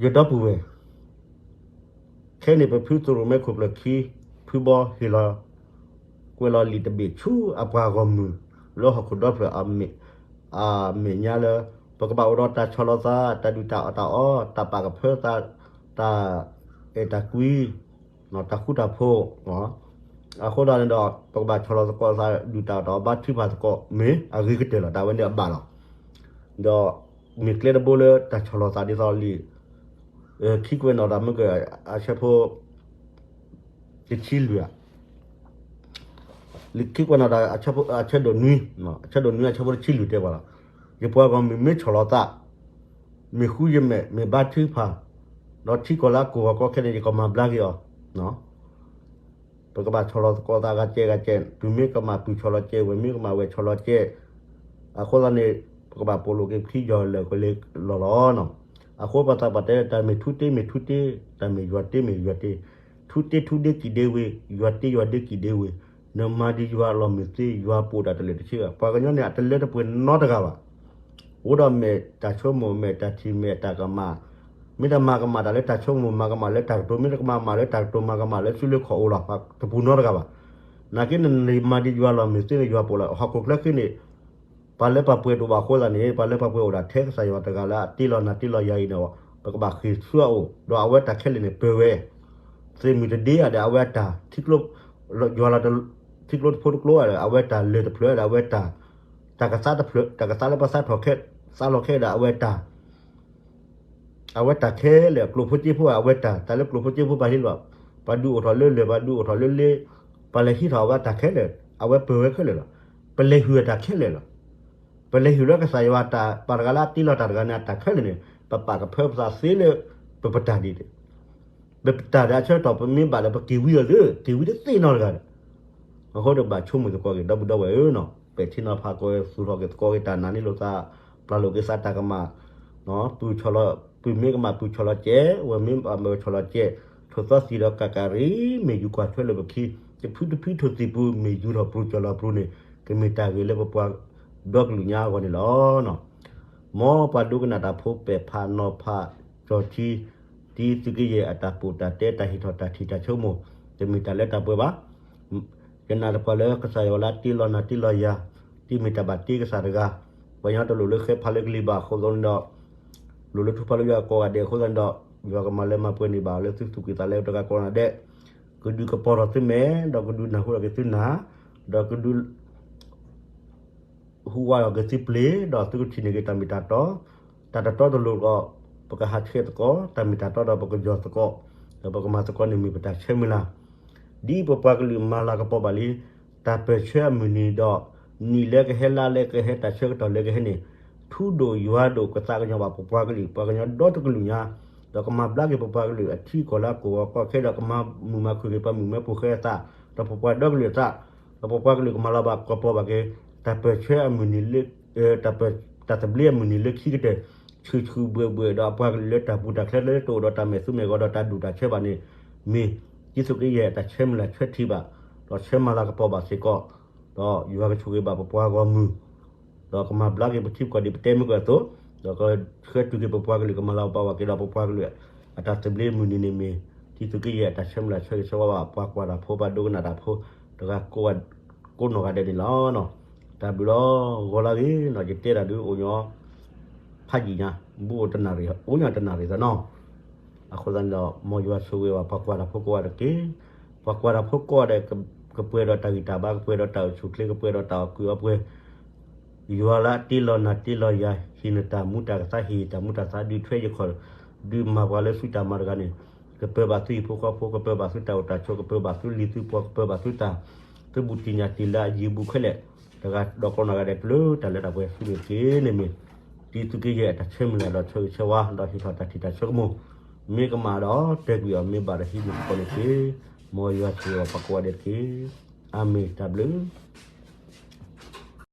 ယဒီပုၢ်ဝဲၢ်, ခဲန့ၣ် ပဖုသရိၣ်မဲခိၣ်ကျၢၢ်ခံ ဖုဘီဟ့ၣ်လီၤ ကွဲးလီၤလံာ်တဘ့ၣ်ဆူအပှၤဂီၢ်မုၢ် လၢဟီၣ်ခိၣ်ဒီဖျၢၣ်အမဲာ်ညါလၢ ပကဘၣ်အိၣ်ဒီးတၢ်ဆီၣ်လီၤသး တၢ်ဒုၣ်တၢ်အီၣ်တၢ်အီ တၢ်ပာ်ကဖၢသး တၢ်အဲၣ်တၢ်ကွံ တၢ်ဃူတၢ်ဖိး, အဃိသတးန့ၣ်ဒီး ပကဘၣ်ဆီၣ်လီၤသကိးသးဒုၣ်တၢ်အီၣ်တၢ်အီ ဘါထုကဖၣ်သကိး မ့ၢ်အဂ့ၤကတၢၢ်လီၤ. တၢ်ဝဲန့ၣ်အဘၣ်လီၤ. ဒီးမ့ၢ်ကျဲတဘိလၢတၢ်ဆီၣ်လီၤသးဒ်သိးလံာ် ခံကွဲးနီၣ်တၢ်မ့ၢ်က အဆၢဖိ တဆံလွံၢ်ဧါ, လံာ်ခံကွဲးနီၣ်တၢ် အဆၢဒိၣ်နွံ, အဆၢဒိၣ်နွံအဆၢဖိတဆံလွံၢ်တဲပှၤလီၤ. ယပှၤဂီၢ်မုၢ်မ့ၢ်ဆီၣ်လီၤသး, မ့ၢ်ဃုယမဲာ် မ့ၢ်ဘါထုကဖၣ်, ဒီးထံကီၢ်လၢအကိၢ်ဂီၤကီခဲန့ၣ် ယကမၤဘျါက့ၤအီၤ ပကဘၣ်ဆီၣ်လီၤသကိးသးဂၤကဲဂၤကဲ, ပုၢ်မ့ၢ်ကမၣ်ပုၢ်ဆီၣ်လီၤကဲ, ဝဲၢ်မ့ၢ်ကမၣ်ဝဲၢ်ဆီၣ်လီၤကဲ, အဃိသတးန့ၣ် ပကဘၣ်ပိာ်လိာ်က့ၤပထံယီၤလၢာ်ကလ့လီၢ်လီၤ. အဃိပှၤသးပှၢ်တဲ တၢ်မ့ၢ်ထူတ့မ့ၢ်ထူတ့, တၢ်မ့ၢ်ယွၤတ့မ့ၢ်ယွၤတ့, ထူတ့ထူဒ့ကံၢ်ဒ့ဝ့ၢ်, ယွၤတ့ယွၤဒ့ကံၢ်ဒ့ဝ့ၢ်, နမၤဒံးယွၤအလီၢ်မုၢ်သ့ ယွၤပိာ်တၢ်တလၢာ်တဆ့ဘၣ်. ပှၤကညီန့ၣ် အတလၢတပှဲၤနီတဂၤဘၣ်. အိၣ်ဒီးမဲာ်တၢ်ဆိကမိၣ် မဲာ်တၢ်ထံၣ် မဲာ်တၢ်ကမၣ်, မ့ၢ်တမၤကမၣ်တၢ်လၢတၢ်ဆိကမိၣ် မၤကမၣ်လၢတၢ်ကတိၤ, မ့ၢ်တကမၣ်ကမၣ်လၢတၢ်ကတိၤ မၤကမၣ်လၢစုလၢခီၣ်အိၣ်လီၤ. တပူၤနီတဂၤဘၣ်. နာ်က့န့ၣ် နမၤဒံးယွၤအလီၢ်မုၢ်သ့န့ၣ် ယွၤပိာ်လီၤ. ဟီၣ်ခိၣ်ချၢဃ့န့ၣ် ပှၤလၢပှၤပှဲၤတအိၣ်ဘၣ်အဃိသတးန့ၣ် ပှၤလၢပှၤပှဲၤအိၣ်ဒၣ်ထဲကစၢ်ယွၤတဂၤလၢအတ့လီၤနၤတ့လီၤယၤအံၤန့ၣ် ပကဘၣ်ဃ့ၢ်ဆူအအိၣ်, ဒီးအဝဲတၢ်ခဲလၢာ်န့ၣ် ပၢၤဝဲ သ့ၣ်မုၢ်တဒ့ဧါဒီး အဝဲအတၢ်, ယွၤလီၤ ထံကျိတဖိတကျိဧါဒီး အဝဲတၢ်လၢာ်တဖျၢၣ်ဒီး အဝဲတၢ်, တၢ်ကသါတဖျၢၣ်, တၢ်ကသါလၢပှၤသါထီၣ်ခဲ, သါလီၤခဲဒီး အဝဲတၢ် အဝဲတၢ်ခဲလၢာ်, ကျိၣ်ဖိစ့ဖိ အဝဲတၢ်, တၢ်လၢကျိၣ်ဖိစ့ဖိပှၤဟံးလီၤ, ပှၤဒုးအိၣ်ထီၣ်လၢလၢၢ်, ပှၤဒုးအိၣ်ထီၣ်လၢလ့, ပှၤလဲၤဟံးထီၣ်အဝဲတၢ်ခဲလၢာ်, အဝဲပၢၤဝဲခဲလၢာ်လီၤ. ပလဲၤဟုၣ်အတၢ်ခဲလၢာ်လီၤ. ပလဲၤဟုၣ်လၢကစၢ်ယွၤတၢ်, ပှၤတဂၤလၢအတ့လီၤတၢ်တဂၤန့ၣ် အတၢ်ခဲလၢာ်န့ၣ် ပပာ်ကဖၢပသးသ့လၢ ပပတၢ်ဒ်န့ၣ် ပပတၢ်ဒီးအဆၢကတီၢ် ပမ့ၢ်ဘၣ်ဒီး ပက့ၤဝံအီၤသ့, က့ၤဝံတသ့နီတဂၤဒီး, အဃိဒီးဘၣ်ဆိကမိၣ်သကိးက့ၤ ဒီပုၢ်ဒီဝဲၢ်ဧၢနီၤ, ပဲာ်ထံနီၤဖးကီး သူၣ်ထီၣ်က့ၤသကိးက့ၤတၢ်နာ်န့ၣ်လိာ်သး, ပျၢ်လိာ်က့ၤသးတၢ်ကမၣ်, ပုၢ်ဆီၣ်လီၤ, ပုၢ်မ့ၢ်ကမၣ်ပုၢ်ဆီၣ်လီၤစဲး, ဝဲၢ်မ့ၢ်ကမၣ်ဝဲၢ်ဆီၣ်လီၤစဲး, ထိၣ်သီသံးဒီးကးကးရံၣ် မ့ၢ်ယူၤကွၢ်ထွဲလၢပခံ, တဖုတဖုထိၣ်သံးပူၤ မ့ၢ်ယူၤထီၣ်ပြူၤကၠီၣ်လီၤပြူၤန့ၣ် ကမ့ၢ်တၢ်ဂ့ၤလၢပပှၤဒီကလုာ်ညါအဂီၢ်န့ၣ်လီၤ. မ်ပှၤဒိကနၣ်တၢ်ဖိ ပဲာ်ဖးနီၤဖး ကၠီထံ တံၤသုးက့ယဲၢ်အတၢ်ပိာ်တၢ်တဲ တၢ်ဟ့ၣ်ထီၣ်တၢ်ထံၣ်တၢ်ဆိကမိၣ် တမ့ၢ်တၢ်လၢတၢ်ပှဲၤဘၣ်. ယနာ်သပှၢ်လၢကစၢ်ယွၤလၢတ့လီၤနၤတ့လီၤယၤ တမ့ၢ်တၢ်ဘၣ်တ့ကစၢ်တဂၤ, ပှၤကညီတလိၣ်လၢဃဲဖးလၢကလံၤဘၣ်အဃိသတးန့ၣ်ဒီး လိၣ်လၢထူဖးလၢယွၤကိးဂၤဒဲးအဃိသတးန့ၣ်ဒီး ယွၤကမၤလၢမၤပှဲၤန့ၢ်ဘၣ်လၢသုသူၣ်ကံၢ်သးလဲတဂၤကိးဂၤဒဲး, ကဒုးကပီၤထီၣ်သုမဲာ် ဒီးကဒုးနၢ်ဟူထီၣ်က့ၤသုနၢ်, ဒီးကဒုး ဟူးဝးထီၣ်က့ၤသုပျ့ၤ ဒီးသုကထံၣ်န့ၢ်က့ၤတၢ်မ့ၢ်တၢ်တီ, တၢ်တတီတလိၤဒီး ပကဟးဆှဲးသကိး, တၢ်မ့ၢ်တၢ်တီဒီးပကယီၢ်သကိး, ဒီးပကမၤသကိးန့ၣ်မ့ၢ်ပတၢ်ဆၢမုၢ်လၢ် ဒ်ပပှၤကလုာ်မၤလၤကပီၤဘၣ်လံ, တၢ်ပၢၢ်ဆၢအမုၢ်နံၤဒီး နံၣ်လၢကဟဲလါလၢကဟဲတၢ်ဆၢကတီၢ်လၢကဟဲန့ၣ်, ထူဒိၣ်ယွၤဒိၣ်ကသးကညီၤဘၣ်ပပှၤကလုာ်, ပှၤကညီဒီတကလုာ်ညါ, ဒီးကမၤဘျါက့ၤပပှၤကလုာ်အထံကီၢ်လၢအကိၢ်ဂီၤကီခဲဒီးကမၤမုာ်မၤခုၣ်က့ၤပှၤမုၣ်မဲဖိဃဲအသး, ဒီးပပှၤဒီကလုာ်အသး, ဒီးပပှၤကလုာ်ကမၤလၤကပီၤဘၣ်က့ၤ, တၢ်ပၢၢ်ဆၢအမုၢ်နံၤလၢ တၢ်သဘျ့အမုၢ်နံၤလၢခံကတၢၢ်, ဆူၣ်ဆူၣ်ဘှဲၣ်ဘှဲၣ်ဒီးအပှၤကလုာ်လၢတၢ်ပူၤတၢ်ချၢလၢတအိၣ်ဒီးတၢ်မဲာ်သူမဲာ်ဂီၤဒီးတၢ်ဒူၣ်တၢ်ဆၢဘၣ်န့ၣ်, မ့ၢ်တံၤသုးက့ယဲၢ်အတၢ်ဆၢမုၢ်လၢ်ဆၢထံၣ်ဘၣ်, ဒီးဆၢမၤလၤကပီၤဘၣ်စ့ၢ်ကီး, ဒီးယွၤကဆိၣ်ဂ့ၤဘၣ်ပပှၤဂီၢ်မုၢ် ဒီးကမၤဘျါက့ၤပထံပကီၢ်ဒ်ပတဲမုၢ်ကၢၢ်အသိး, ဒီးကဆှၢတုၤက့ၤပပှၤကလုာ်ကမၤလၤကပီၤဘၣ်က့ၤဒီးပပှၤကလုာ်, အတၢ်သဘျ့မုၢ်နံၤန့ၣ်မ့ၢ်, တံၤသုးက့ယဲၢ်အတၢ်ဆၢမုၢ်လၢ်ဆၢဂ့ၤဆၢဝါဘၣ် ပှၤကွၢ်တၢ်ဖိ ပှၤဒိကနၣ်တၢ်ဖိ, တဂၤကိးဂၤ, ကိးနီၢ်ဂၤဒဲးန့ၣ်လီၤ. တၢ်ဘျုးလီၤ ဂီၤလၢဂ့ၤနီၤ ယတဲတၢ်ဒုးအိၣ်ညီ ဖးယံာ်ညါ, ဘူးအိၣ်တနၣ်ရံၣ် အိၣ်ညီတနၣ်ရံၣ်သနီၤ, အဃိသတးန့ၣ်ဒီး မ်ယွၤဆိၣ်ဂ့ၤဘၣ်ပှၤကွၢ်တၢ်ဖိကိးဂၤတက့ၢ်, ပှၤကွၢ်တၢ်ဖိကိးဂၤဒဲး ကပှဲၤဒီးတၢ်ဂံၢ်တၢ်ဘါ ကပှဲၤဒီးတၢ်အိၣ်ဆူၣ်အိၣ်ချ့ ကပှဲၤဒီးတၢ်အီၣ်ကုၢ်အီပှဲၤ ယွၤလၢအတ့လီၤနၤတ့လီၤယၤ ဟ့ၣ်နတၢ်မူတၢ်သး ဟ့ၣ်တၢ်မူတၢ်သး ဒုးထွဲယခီၣ် ဒုးမၤပှၤလၢသုတၢ်မၤတဂၤန့ၣ်, ကပၢၤဘၣ်သုဟံၣ်ဖိဃီဖိ ကပၢၤဘၣ်သုတၢ်အိၣ်တၢ်ဆိး ကပၢၤဘၣ်သုလံာ်သုပှီၤ ကပၢၤဘၣ်သုတၢ် သုဘူးတံၢ်ညၣ်တံၢ်လၢအယံၤအဘူးခဲလၢာ်, တဂၤဒီးကိးနီၢ်ဂၤဒဲး ကလၢတၢ်လၢတၢ်ပှဲၤသုန့ၣ်တက့ၢ်န့ၣ်မ့ၢ်, တံၤသုးက့ယဲၢ်အတၢ်ဆၢမုၢ်လၢ်ဒီးဆၢဂ့ၤဆၢဝါ ဒီးဟ့ၣ်ထီၣ်တၢ်ထံၣ်တၢ်ဆိကမိၣ်, မ့ၢ်ကမၣ်ဒီးတဲာ်ကွံာ်အီၤ မ့ၢ်ဘၣ်ဒီးဟံးန့ၢ်သကိးန့ၣ်တက့ၢ်, မ်ယွၤဆိၣ်ဂ့ၤဘၣ်ပှၤကိးဂၤဒဲးတက့ၢ်. အၤမ့ၣ် တၢ်ဘျုး